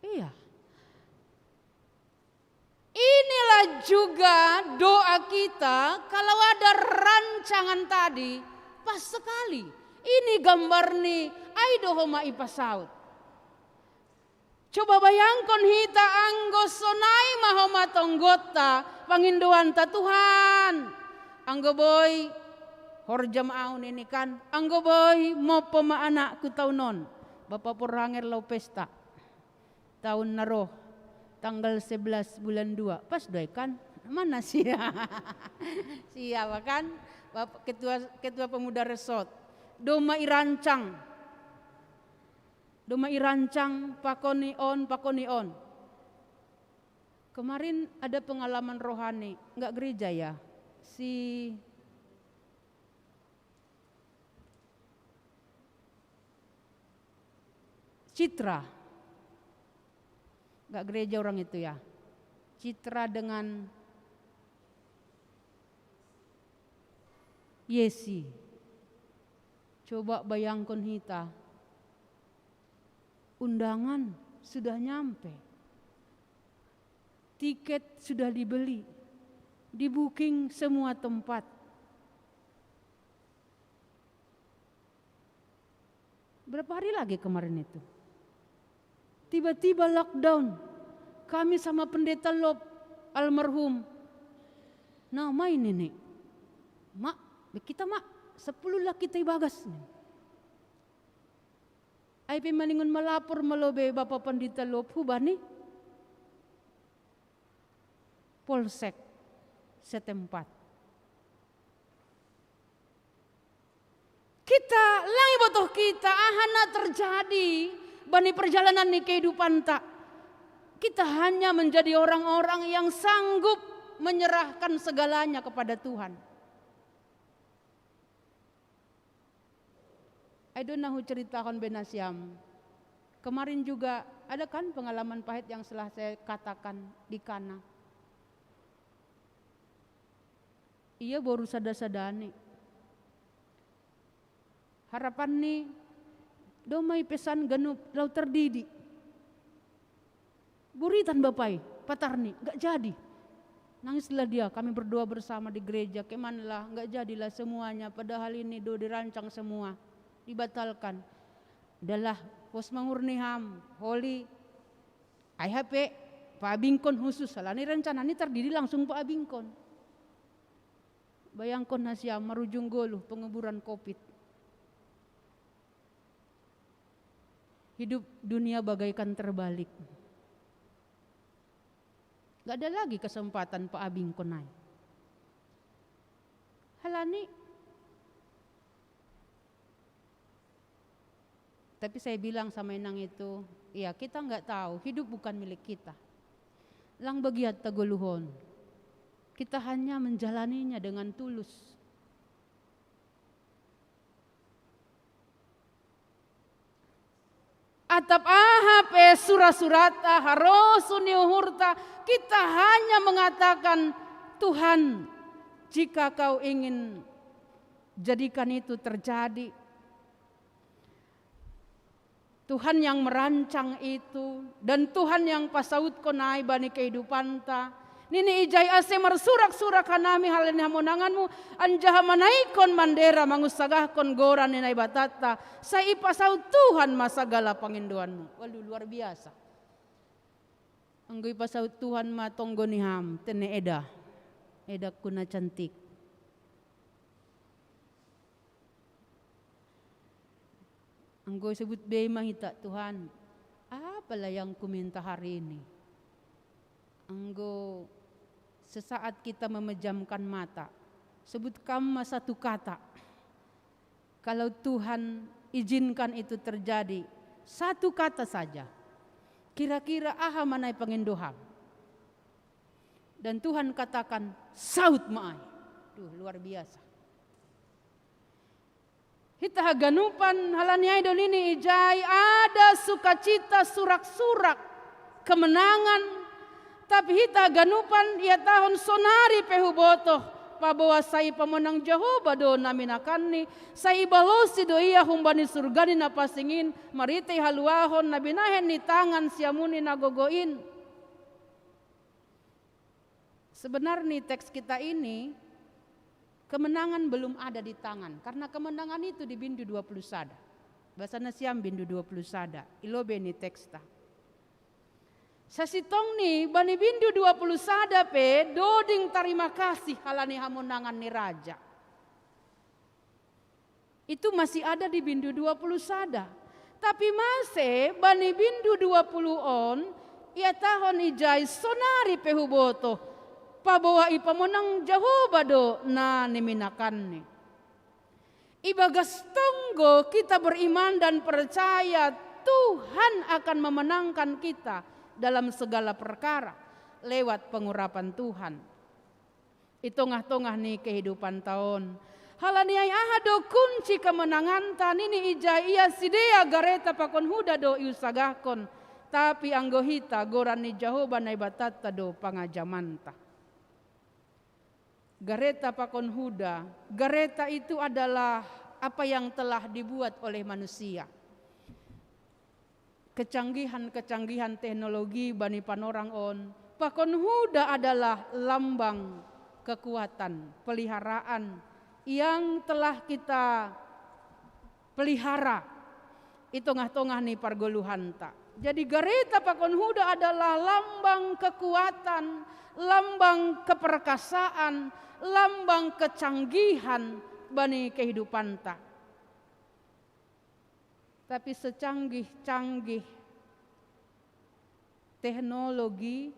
Iya. Inilah juga doa kita kalau ada rancangan tadi, pas sekali. Ini gambar ni, ai do homa ipasaut. Coba bayangkon hita, anggo sonai ma homa tonggotta pangindoanta, Tuhan, anggo boi horja ma au nini kan, anggo boi mompo ma anakku taon on, Bapa Poranger, laho pesta. Taon na ro, tanggal sebelas bulan dua, pas do ai kan? Mana sia? Sia kan? Bapak Ketua, Ketua Pemuda Resort. Doma irancang. Doma irancang, pakon ni on, pakon ni on. Kemarin ada pengalaman rohani, nggak gereja ya. Si Citra. Nggak gereja orang itu ya. Citra dengan Yesi. Coba bayangkan hita. Undangan sudah nyampe. Tiket sudah dibeli. Di-booking semua tempat. Berapa hari lagi kemarin itu? Tiba-tiba lockdown. Kami sama Pendeta Lop, almarhum. Nah, main ini. Mak, kita, Mak, sepuluh lah kita ibagas. Ai pe maningon malapor ma lobe Bapa Pandita Lop hubani polsek setempat. Kita lang ibotoh kita aha na terjadi bani perjalanan ni kehidupanta. Kita hanya menjadi orang-orang yang sanggup menyerahkan segalanya kepada Tuhan. Ai do na huceritahon be nasiam. Kemarin juga ada kan pengalaman pahit yang setelah saya katakan di Kana. Ia boru sada-sadani. Harapanni, doma ipesan ganup lau tardidi. Buritan bapai, patarni, nggak jadi. Nangislah dia, kami berdoa bersama di gereja, kemanlah, nggak jadilah semuanya, padahal ini do dirancang semua, dibatalkan. Adalah pos mangurni ham, holi, ai hape, paabingkon khusus, halani rencana ni tardidi langsung paabingkon. Bayangkon hasiam marujung goluh penguburan covid. Hidup dunia bagaikan terbalik. Gak ada lagi kesempatan paabingkon ai. Halani, tapi saya bilang sama inang itu, ya kita nggak tahu, hidup bukan milik kita. Lang bagiatta goluhon. Kita hanya menjalaninya dengan tulus. Atap aha pe sura-surata, harosuh ni uhurta, kita hanya mengatakan, "Tuhan, jika Kau ingin, jadikan itu terjadi." Tuhan yang merancang itu, dan Tuhan yang pasautkon ai bani kehidupanta. Nini ijai ase marsurak-surak hanami halani hamonanganmu, anjaha manaikon bandera mangunsagahkon goran ni Naibatanta, sai ipasaut Tuhan ma sagala pangindoanmu. Waduh, luar biasa. Anggo ipasaut Tuhan ma tonggo ni ham, tene eda. Edakku na cantik. Anggo sebut be ma hita, "Tuhan, apalah yang kuminta hari ini?" Anggo sesaat kita memejamkan mata, sebut kam ma satu kata. Kalau Tuhan izinkan itu terjadi, satu kata saja. Kira-kira aha ma nai pangindoham? Dan Tuhan katakan, "Saut ma ai." Duh, luar biasa. Hita haganupan, halani ai do nini ijai, ada sukacita surak-surak kemenangan, tapi hita haganupan iatahon sonari pe hubotoh, paboa sai pamonang Jahowa do na minakanni, sai ibalosi do ia humbani surgani na pansing in, marhitei haluahon na binahen ni tangan siamun ni na gogo in. Sebenarnya teks kita ini, kemenangan belum ada di tangan, karena kemenangan itu di bindu dua puluh sada. Bahasa nasiam bindu dua puluh sada, ilobe ni teksta. Sasintongni bani bindu dua puluh sada pe doding tarima kasih halani hamonangan ni raja. Itu masih ada di bindu dua puluh sada. Tapi mase bani bindu dua puluh on, iatahon ijai sonari pe hubotoh, paboa ipamonang Jahowa do na niminakanni. Ibagas tonggo kita beriman dan percaya Tuhan akan memenangkan kita dalam segala perkara lewat pengurapan Tuhan. I tongah-tongah ni kehidupan taon. Halani ai aha do kunci kemenanganta nini ijai, ia sidea gareta pakon huda do iusagahkon, tapi anggo hita goran ni Jahowa Naibatanta do pangajamanta. Gareta pakon huda, gareta itu adalah apa yang telah dibuat oleh manusia. Kecanggihan-kecanggihan teknologi bani panorang on, pakon huda adalah lambang kekuatan, peliharaan yang telah kita pelihara i tongah-tongah ni pargoluhanta. Jadi gareta pakon huda adalah lambang kekuatan, lambang keperkasaan, lambang kecanggihan bani kehidupanta. Tapi secanggih-canggih teknologi,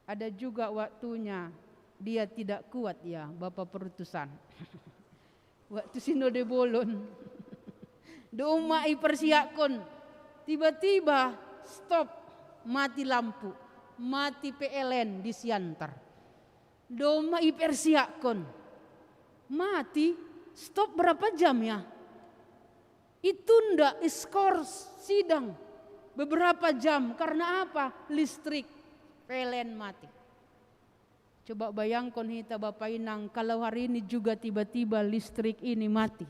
ada juga waktunya dia tidak kuat ya, Bapak Perutusan. Waktu sinode bolon. Doma ipersiakkon, tiba-tiba stop, mati lampu, mati P L N di Siantar. Doma ipersiakkon, mati, stop berapa jam ya? Itunda, iskor sidang beberapa jam. Karena apa? Listrik, P L N mati. Coba bayangkon hita Bapak Inang, kalau hari ini juga tiba-tiba listrik ini mati.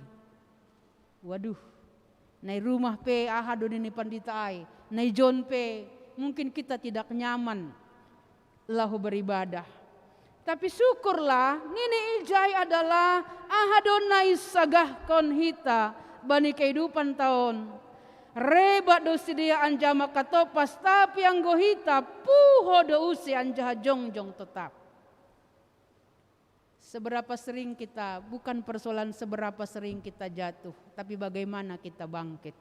Waduh, nai rumah pe aha do nini pandita ai, nai jon pe, mungkin kita tidak nyaman laho beribadah. Tapi syukurlah, nini ijai adalah aha do na isagahkon hita bani kehidupanta on. Rebat do sidea anjaha mangkatoppas, tapi anggo hita puho do use anjaha jongjong totap. Seberapa sering kita, bukan persoalan seberapa sering kita jatuh, tapi bagaimana kita bangkit.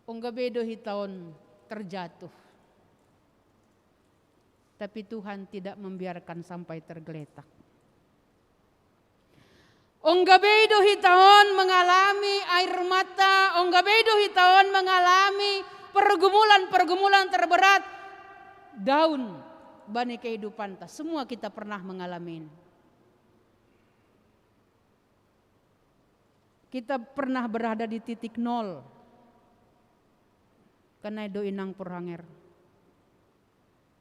Ongga be do hita on terjatuh, tapi Tuhan tidak membiarkan sampai tergeletak. Ongga be do hita on mengalami air mata, ongga be do hita on mengalami pergumulan-pergumulan terberat, down bani kehidupanta. Semua kita pernah mengalami ini. Kita pernah berada di titik nol. Karena do inang Purhanger.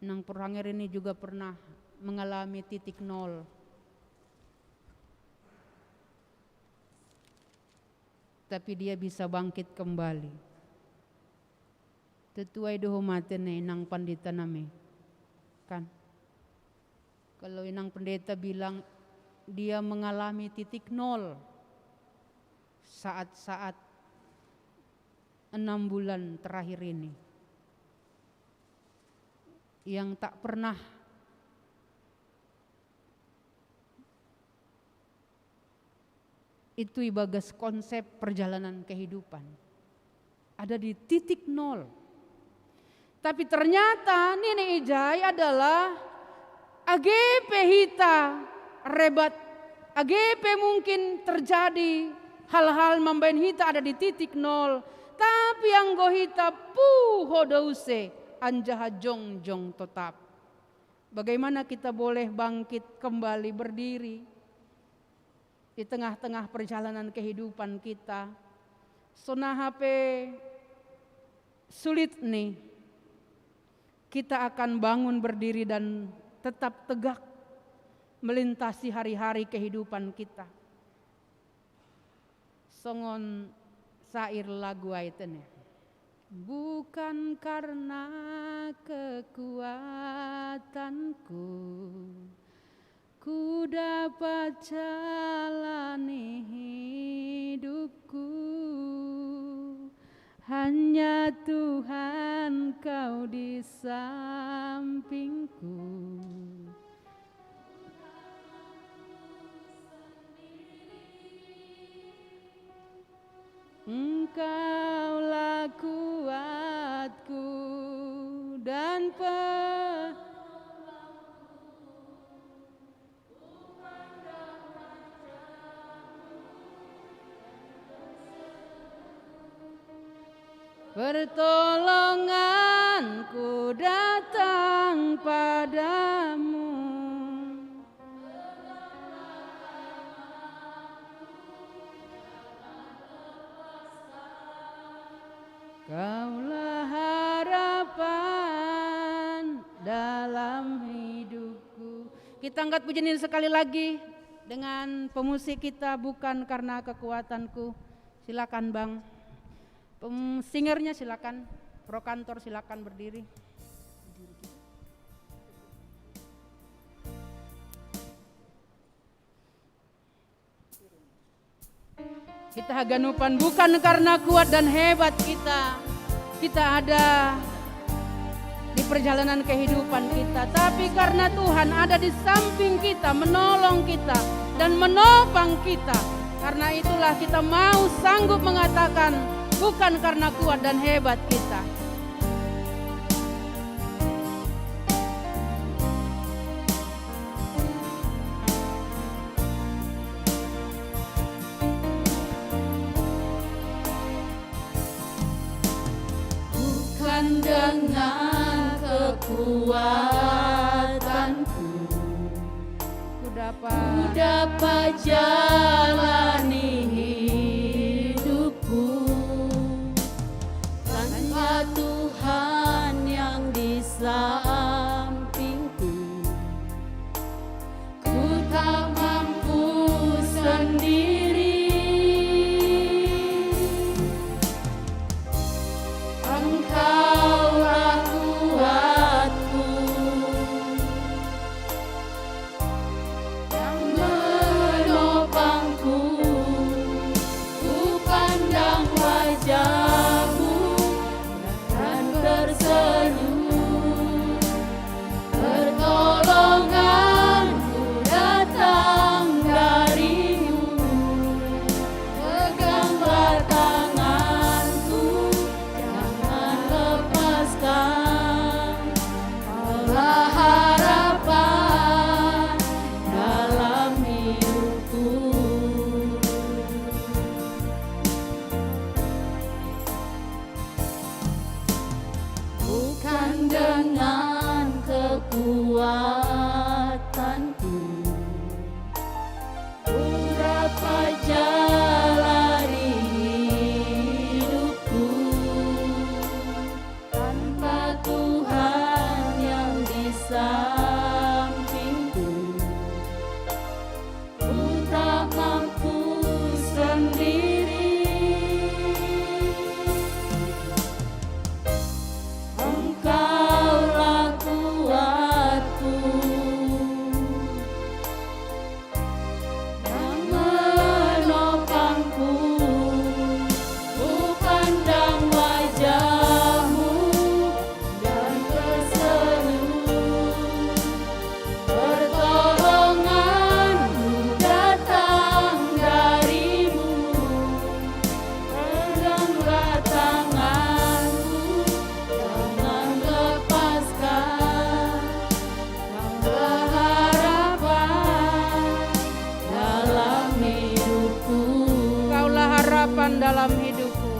Inang Purhanger ini juga pernah mengalami titik nol. Tapi dia bisa bangkit kembali. Tetuai doho mate ne inang pandita nami. Kan? Kalau inang pendeta bilang dia mengalami titik nol saat-saat enam bulan terakhir ini. Yang tak pernah itu ibagas konsep perjalanan kehidupan. Ada di titik nol. Tapi ternyata nini ijai adalah age pe hita rebat, age pe mungkin terjadi hal-hal mambahen hita ada di titik nol, tapi anggo hita puho do use anjaha jongjong totap. Bagaimana kita boleh bangkit kembali berdiri? Di tengah-tengah perjalanan kehidupan kita, sonaha pe sulit nih, kita akan bangun berdiri dan tetap tegak melintasi hari-hari kehidupan kita. Songon sair lagu aiten ya. Bukan karena kekuatanku, ku dapat jalani hidupku. Hanya Tuhan kau di sampingku. Engkaulah kuatku dan pe Pertolonganku datang padamu. Kaulah harapan dalam hidupku. Kita angkat pujian ini sekali lagi dengan pemusik kita, Bukan Karena Kekuatanku. Silakan, Bang. Pem-, singernya silakan. Pro kantor silakan berdiri. Kita haganupan bukan karena kuat dan hebat kita, kita ada di perjalanan kehidupan kita, tapi karena Tuhan ada di samping kita, menolong kita, dan menopang kita. Karena itulah kita mau sanggup mengatakan, bukan karena kuat dan hebat kita. Bukan dengan kekuatanku ku dapat, ku dapat jalani hidupku tanpa Tuhan yang di sampingku. Ku tak mampu sendiri. Engkaulah kuatku yang menopangku. Ku pandang wajahmu dan tersenyum. Pertolonganku datang darimu. Peganglah tanganku, jangan lepaskan. Kaulah harapan dalam hidupku. Bukan dengan kekuatanku ku dapat jalani hidupku tanpa Tuhan yang di sampingku. Ku tak mampu sendiri. Engkaulah kuatku yang menopangku. Ku pandang wajahmu dan tersenyum. Pertolonganmu datang darimu. Peganglah tanganku, jangan lepaskan. Kaulah harapan dalam hidupku. Kaulah harapan dalam hidupku.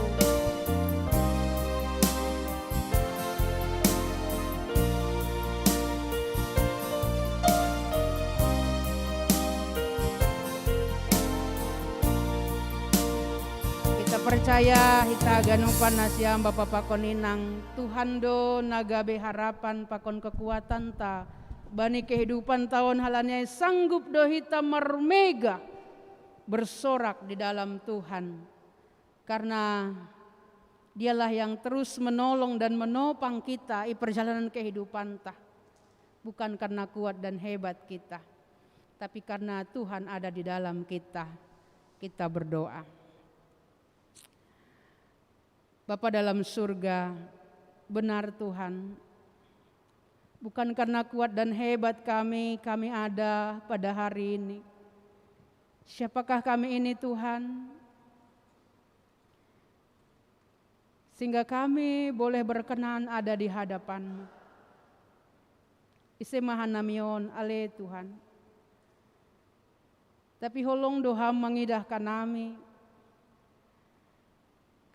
Percaya hita ganupan nasiam bapa pakon inang, Tuhan do na gabe harapan pakon kekuatan ta bani kehidupan ta on, halani ai sanggup do hita marmega bersorak di dalam Tuhan. Karena Dialah yang terus menolong dan menopang kita di perjalanan kehidupan ta. Bukan karena kuat dan hebat kita, tapi karena Tuhan ada di dalam kita. Kita berdoa. Bapa dalam surga, benar Tuhan, bukan karena kuat dan hebat kami, kami ada pada hari ini. Siapakah kami ini, Tuhan? Sehingga kami boleh berkenan ada di hadapan-Mu. Ise ma hanami on ale Tuhan. Tapi holong do Ham mangidah hanami.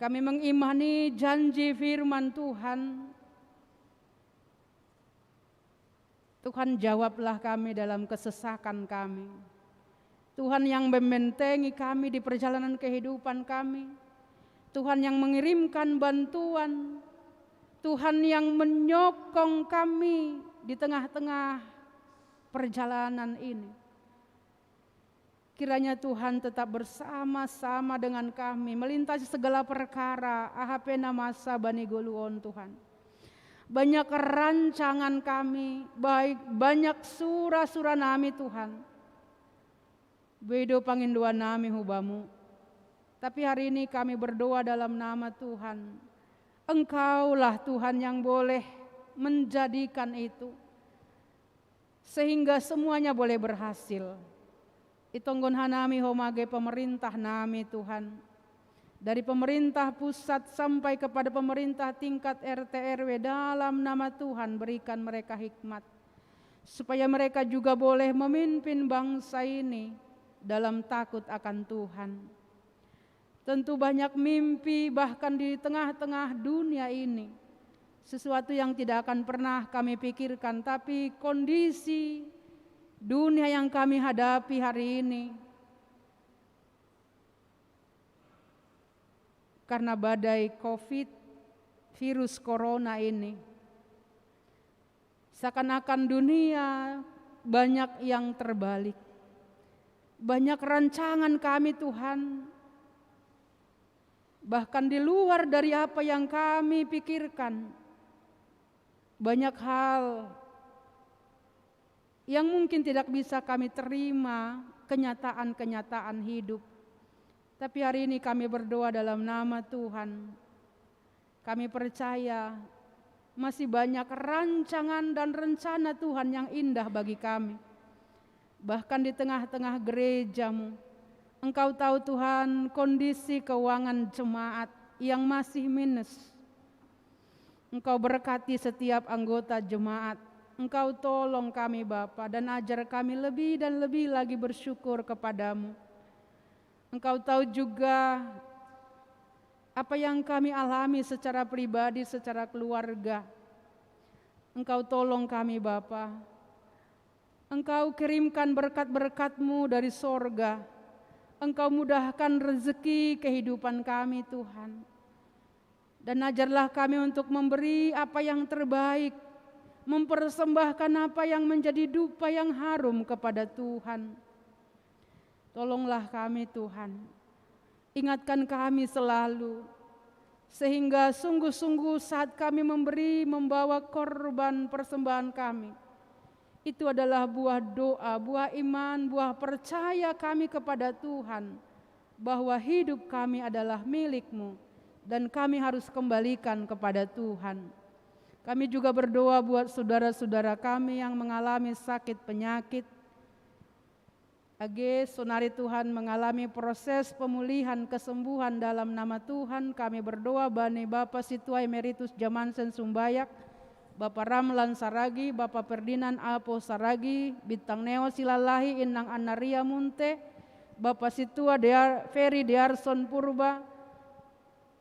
Kami mengimani janji firman Tuhan. Tuhan, jawablah kami dalam kesesakan kami. Tuhan yang membentengi kami di perjalanan kehidupan kami. Tuhan yang mengirimkan bantuan. Tuhan yang menyokong kami di tengah-tengah perjalanan ini. Kiranya Tuhan tetap bersama-sama dengan kami, melintasi segala perkara, aha pe na masa bani goluh on, Tuhan. Banyak rancangan kami, baik banyak sura-sura nami, Tuhan. Buei do pangindoan nami hu Bamu. Tapi hari ini kami berdoa dalam nama Tuhan. Engkaulah Tuhan yang boleh menjadikan itu, sehingga semuanya boleh berhasil. Itonggon hanami homa age pemerintah nami, Tuhan. Dari pemerintah pusat sampai kepada pemerintah tingkat R T R W, dalam nama Tuhan berikan mereka hikmat, supaya mereka juga boleh memimpin bangsa ini dalam takut akan Tuhan. Tentu banyak mimpi bahkan di tengah-tengah dunia ini. Sesuatu yang tidak akan pernah kami pikirkan, tapi kondisi dunia yang kami hadapi hari ini, karena badai covid, virus corona ini, seakan-akan dunia banyak yang terbalik. Banyak rancangan kami, Tuhan, bahkan di luar dari apa yang kami pikirkan. Banyak hal yang mungkin tidak bisa kami terima, kenyataan-kenyataan hidup. Tapi hari ini kami berdoa dalam nama Tuhan. Kami percaya masih banyak rancangan dan rencana Tuhan yang indah bagi kami. Bahkan di tengah-tengah gereja-Mu, Engkau tahu, Tuhan, kondisi keuangan jemaat yang masih minus. Engkau berkati setiap anggota jemaat. Engkau tolong kami, Bapa, dan ajar kami lebih dan lebih lagi bersyukur kepada-Mu. Engkau tahu juga apa yang kami alami secara pribadi, secara keluarga. Engkau tolong kami, Bapa. Engkau kirimkan berkat-berkat-Mu dari sorga. Engkau mudahkan rezeki kehidupan kami, Tuhan. Dan ajarlah kami untuk memberi apa yang terbaik, mempersembahkan apa yang menjadi dupa yang harum kepada Tuhan. Tolonglah kami, Tuhan. Ingatkan kami selalu, sehingga sungguh-sungguh saat kami memberi, membawa korban persembahan kami, itu adalah buah doa, buah iman, buah percaya kami kepada Tuhan, bahwa hidup kami adalah milik-Mu dan kami harus kembalikan kepada Tuhan. Kami juga berdoa buat saudara-saudara kami yang mengalami sakit penyakit. Age sonari Tuhan mengalami proses pemulihan, kesembuhan dalam nama Tuhan, kami berdoa bani Bapa Sintua Emeritus Jamansen Sumbayak, Bapa Ramlan Saragi, Bapa Ferdinand Apo Saragi, Bintang Neo Silalahi, Inang Anaria Munte, Bapa Sintua Dear, Ferry Dearson Purba,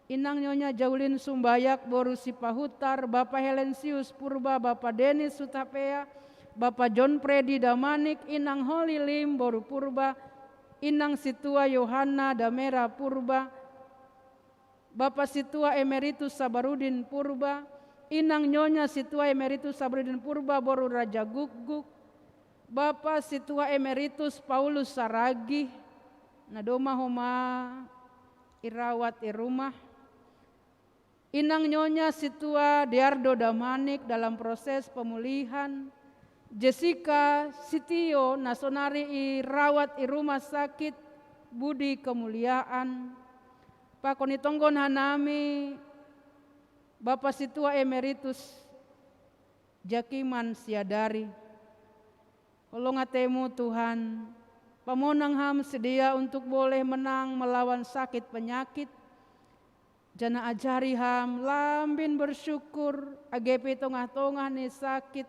Inang Nyonya Jaulin Sumbayak boru Sipahutar, Bapa Helensius Purba, Bapa Denis Sutapea, Bapa John Freddy Damanik, Inang Holy Lim boru Purba, Inang Sintua Yohana Damera Purba, Bapa Situa Emeritus Sabarudin Purba, Inang Nyonya Situa Emeritus Sabarudin Purba boru Raja Gukguk, Bapa Situa Emeritus Paulus Saragih, na doma homa irawat i rumah. Inang Nyonya Situa Deardo Damanik dalam proses pemulihan. Jessica Sitio na sonari irawat i rumah sakit Budi Kemuliaan. Pakon itonggon hanami Bapa Situa Emeritus Jakiman Siadari. Holong atemu Tuhan, pamonang ham si dia untuk boleh menang melawan sakit penyakit. Janah ajari ham lambin bersyukur, age pe i tongah-tongah ni sakit,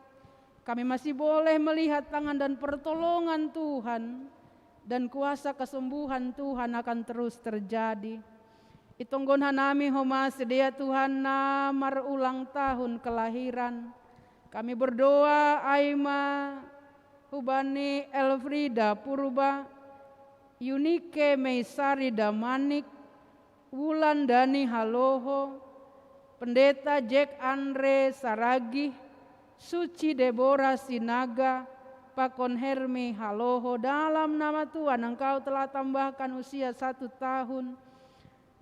kami masih boleh melihat tangan dan pertolongan Tuhan, dan kuasa kesembuhan Tuhan akan terus terjadi. Itonggon hanami homa si dia Tuhan na marulang tahun kelahiran. Kami berdoa ai ma hubani Elfrida Purba, Yunike Meisari Damanik, Wulandani Haloho, Pendeta Jack Andre Saragih, Suci Deborah Sinaga, pakon Hermi Haloho, dalam nama Tuhan Engkau telah tambahkan usia satu tahun.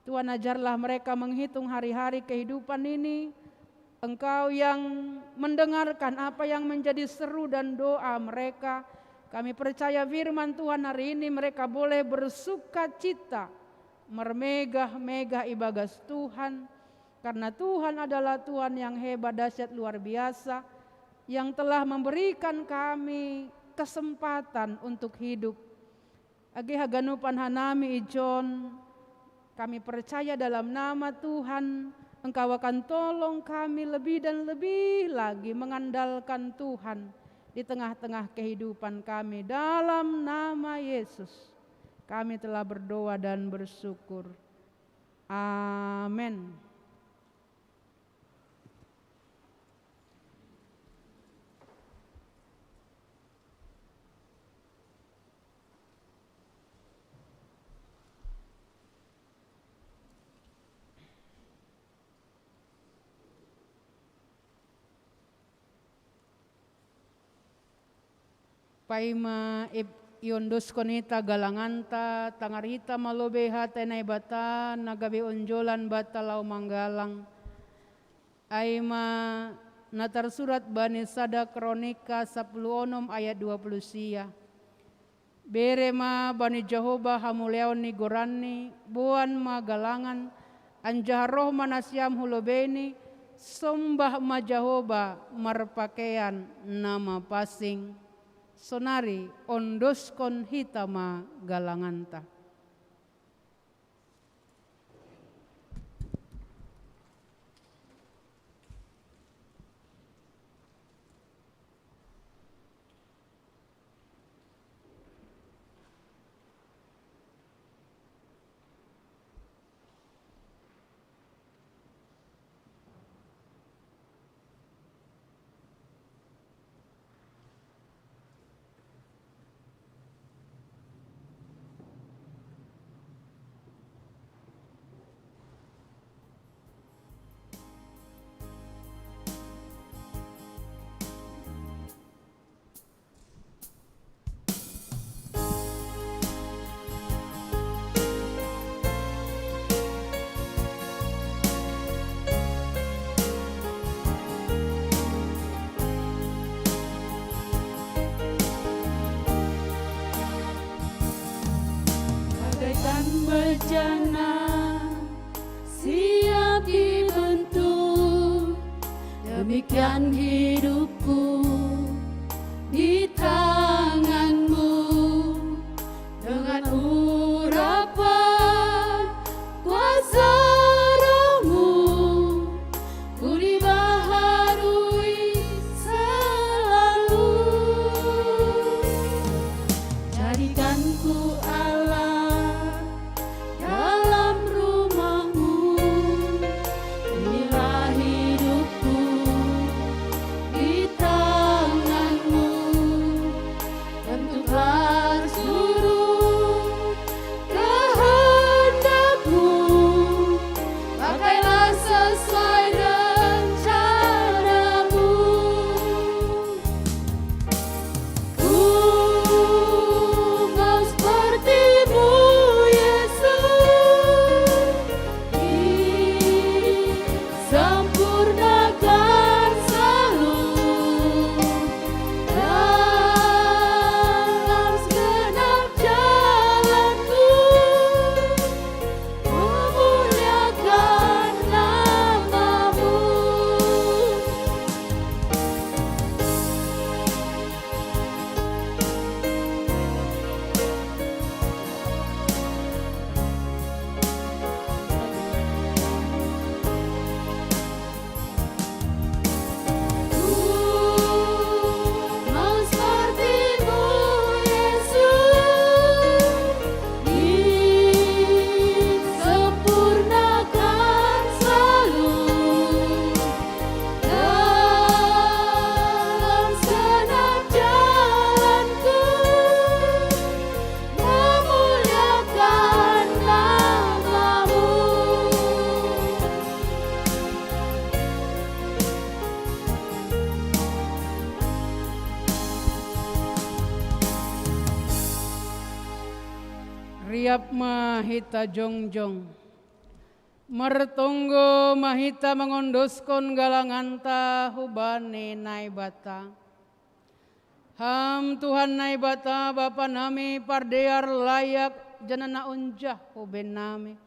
Tuhan, ajarlah mereka menghitung hari-hari kehidupan ini. Engkau yang mendengarkan apa yang menjadi seru dan doa mereka. Kami percaya firman Tuhan hari ini mereka boleh bersuka cita, mermegah-megah ibagas Tuhan. Karena Tuhan adalah Tuhan yang hebat, dahsyat, luar biasa, yang telah memberikan kami kesempatan untuk hidup. Age haganupan hanami ijon, kami percaya dalam nama Tuhan, Engkau akan tolong kami lebih dan lebih lagi mengandalkan Tuhan di tengah-tengah kehidupan kami. Dalam nama Yesus, kami telah berdoa dan bersyukur. Amin. Paima ip-, iondoskon hita galanganta, tangar hita ma lobei hata Naibata, na gabe onjolan banta laho manggalang. Ai ma na tarsurat bani sada Kronika sapuluh onom ayat dua puluh sia. Bere ma bani Jahowa hamuliaon ni goranNi, boan ma galangan, anjaha roh ma nasiam hu lobeini, sombah ma Jahowa marpakean na mapansing. Sonari ondoskon hita ma galanganta. Bagaikan bejana siap dibentuk, demikian hidupku di tangan-Mu. Dengan urapan kuasa Roh-Mu, ku dibaharui selalu. Jadikan ku alat dalam rumah-Mu. Inilah hidupku di tangan-Mu. Siap ma hita jongjong. Martonggo ma hita mangondoskon galanganta hubani Naibata. Ham Tuhan Naibata, Bapa nami, pardear, layak, janah na onjah hu bennami.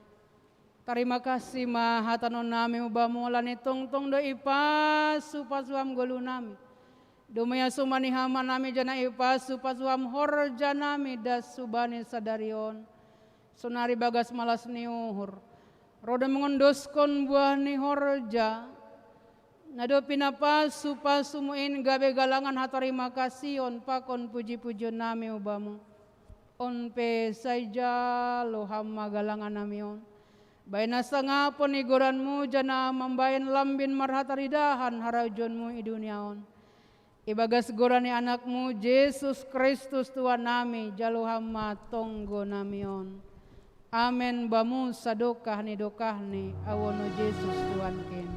Tarima kasih ma hatanon nami hu Bamu, lani tongtong do ipasu-pasu Ham goluh nami. Domma iasoman ni Ham hanami, janah ipasu-pasu Ham horja nami das hubani sadari on. Sonari bagas malas ni uhur, roh do mangondoskon buah ni horja, na dob pinapasu-pasumu in, gabe galangan hatarima kasihan pakon puji-pujion nami hu Bamu. On pe sai jalo Ham ma galangan nami on, bahen hasangapon ni goranMu, janah mambahen lambin marhataridahan harajaonMu i dunia on. Ibagas goran ni AnakMu Jesus Kristus Tuhan nami, jalo Ham ma tonggo nami on. Amen. Bamu sadokah ni dokahni, ahu on Jesus Tuhankin.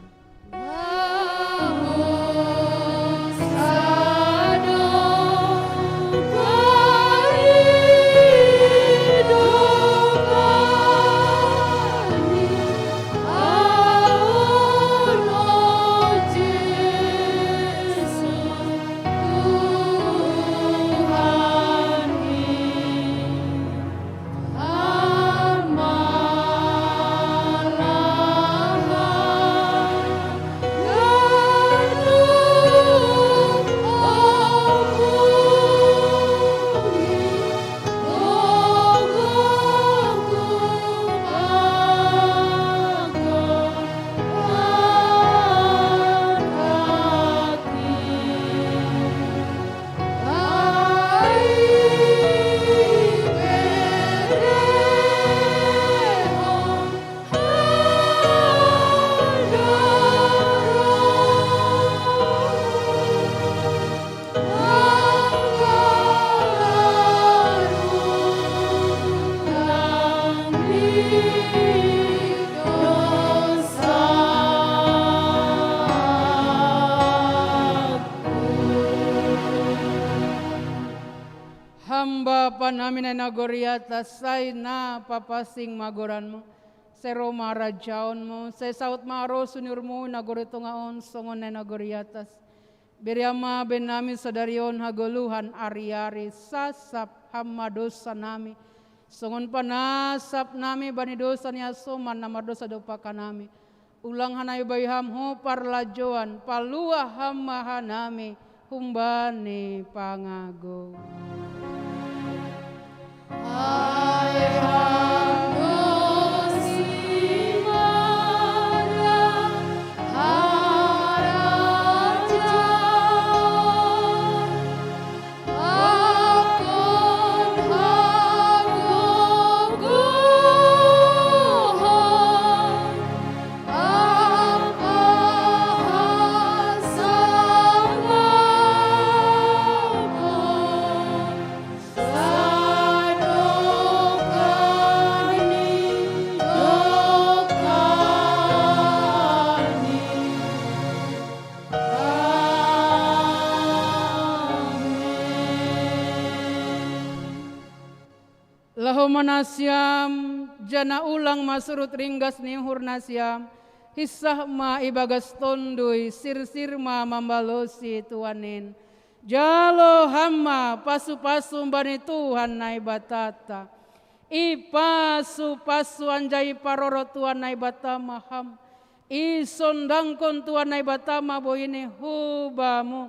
Ham Bapa nami na i nagori atas, sai na papansing ma goranMu. Sai roh ma harajaonMu, sai saud ma harosuh ni uhurMu i nagori tonga on songon na i nagori atas. Bere Ham ma bennami sadari on hagoluhan ari-ari, sasap Ham ma dousa nami, songon panasap nami bani dousa ni hasoman na mardousa dompak hanami. Ulang hanami bayu Ham hu parlajouan, paluah Ham ma hanami humbani pangago. Laho ma nasiam, janah ulang ma surut ringgas ni uhur nasiam, hinsah ma ibagas Tonduy, sirsir ma mambalosi, Tuhan in. Jalo Ham ma pasu-pasu humbani Tuhan Naibatanta. Ipasu-pasu anjaha iparoro Tuhan Naibata ma Ham. Isondangkon Tuhan Naibata ma bohini hu Bamu,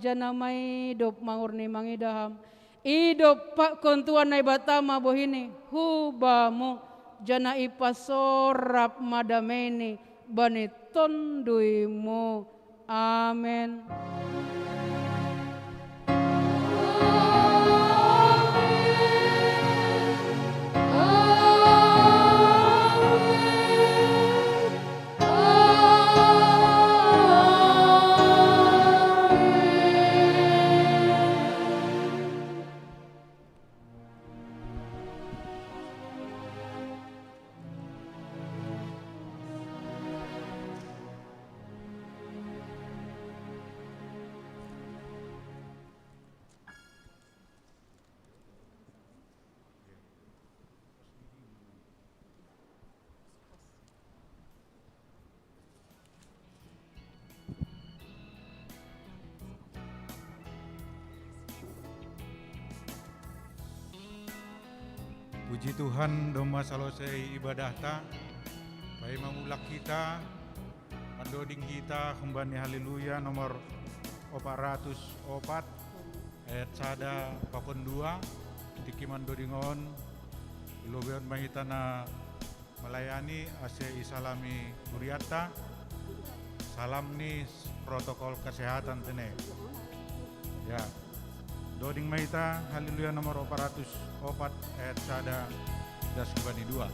janah maidop ma uhurni mangidah Ham. Idompakkon Tuhan Naibata ma bohini hu Bamu, janah ipasorap ma dameini bani Tonduy-Mu. Amen. Puji Tuhan, domma salosei ibadahta, paima mulak hita, mandoding hita humbani Haleluya nomor opat ratus opat, ayat sada pakon dua, tingki mandoding on, lobeion ma hita na melayani ase isalami hurianta, salam ni protokol kesehatan tene. Ya, doding ma hita Haleluya nomor opat ratus opat ayat sada das humbani dua.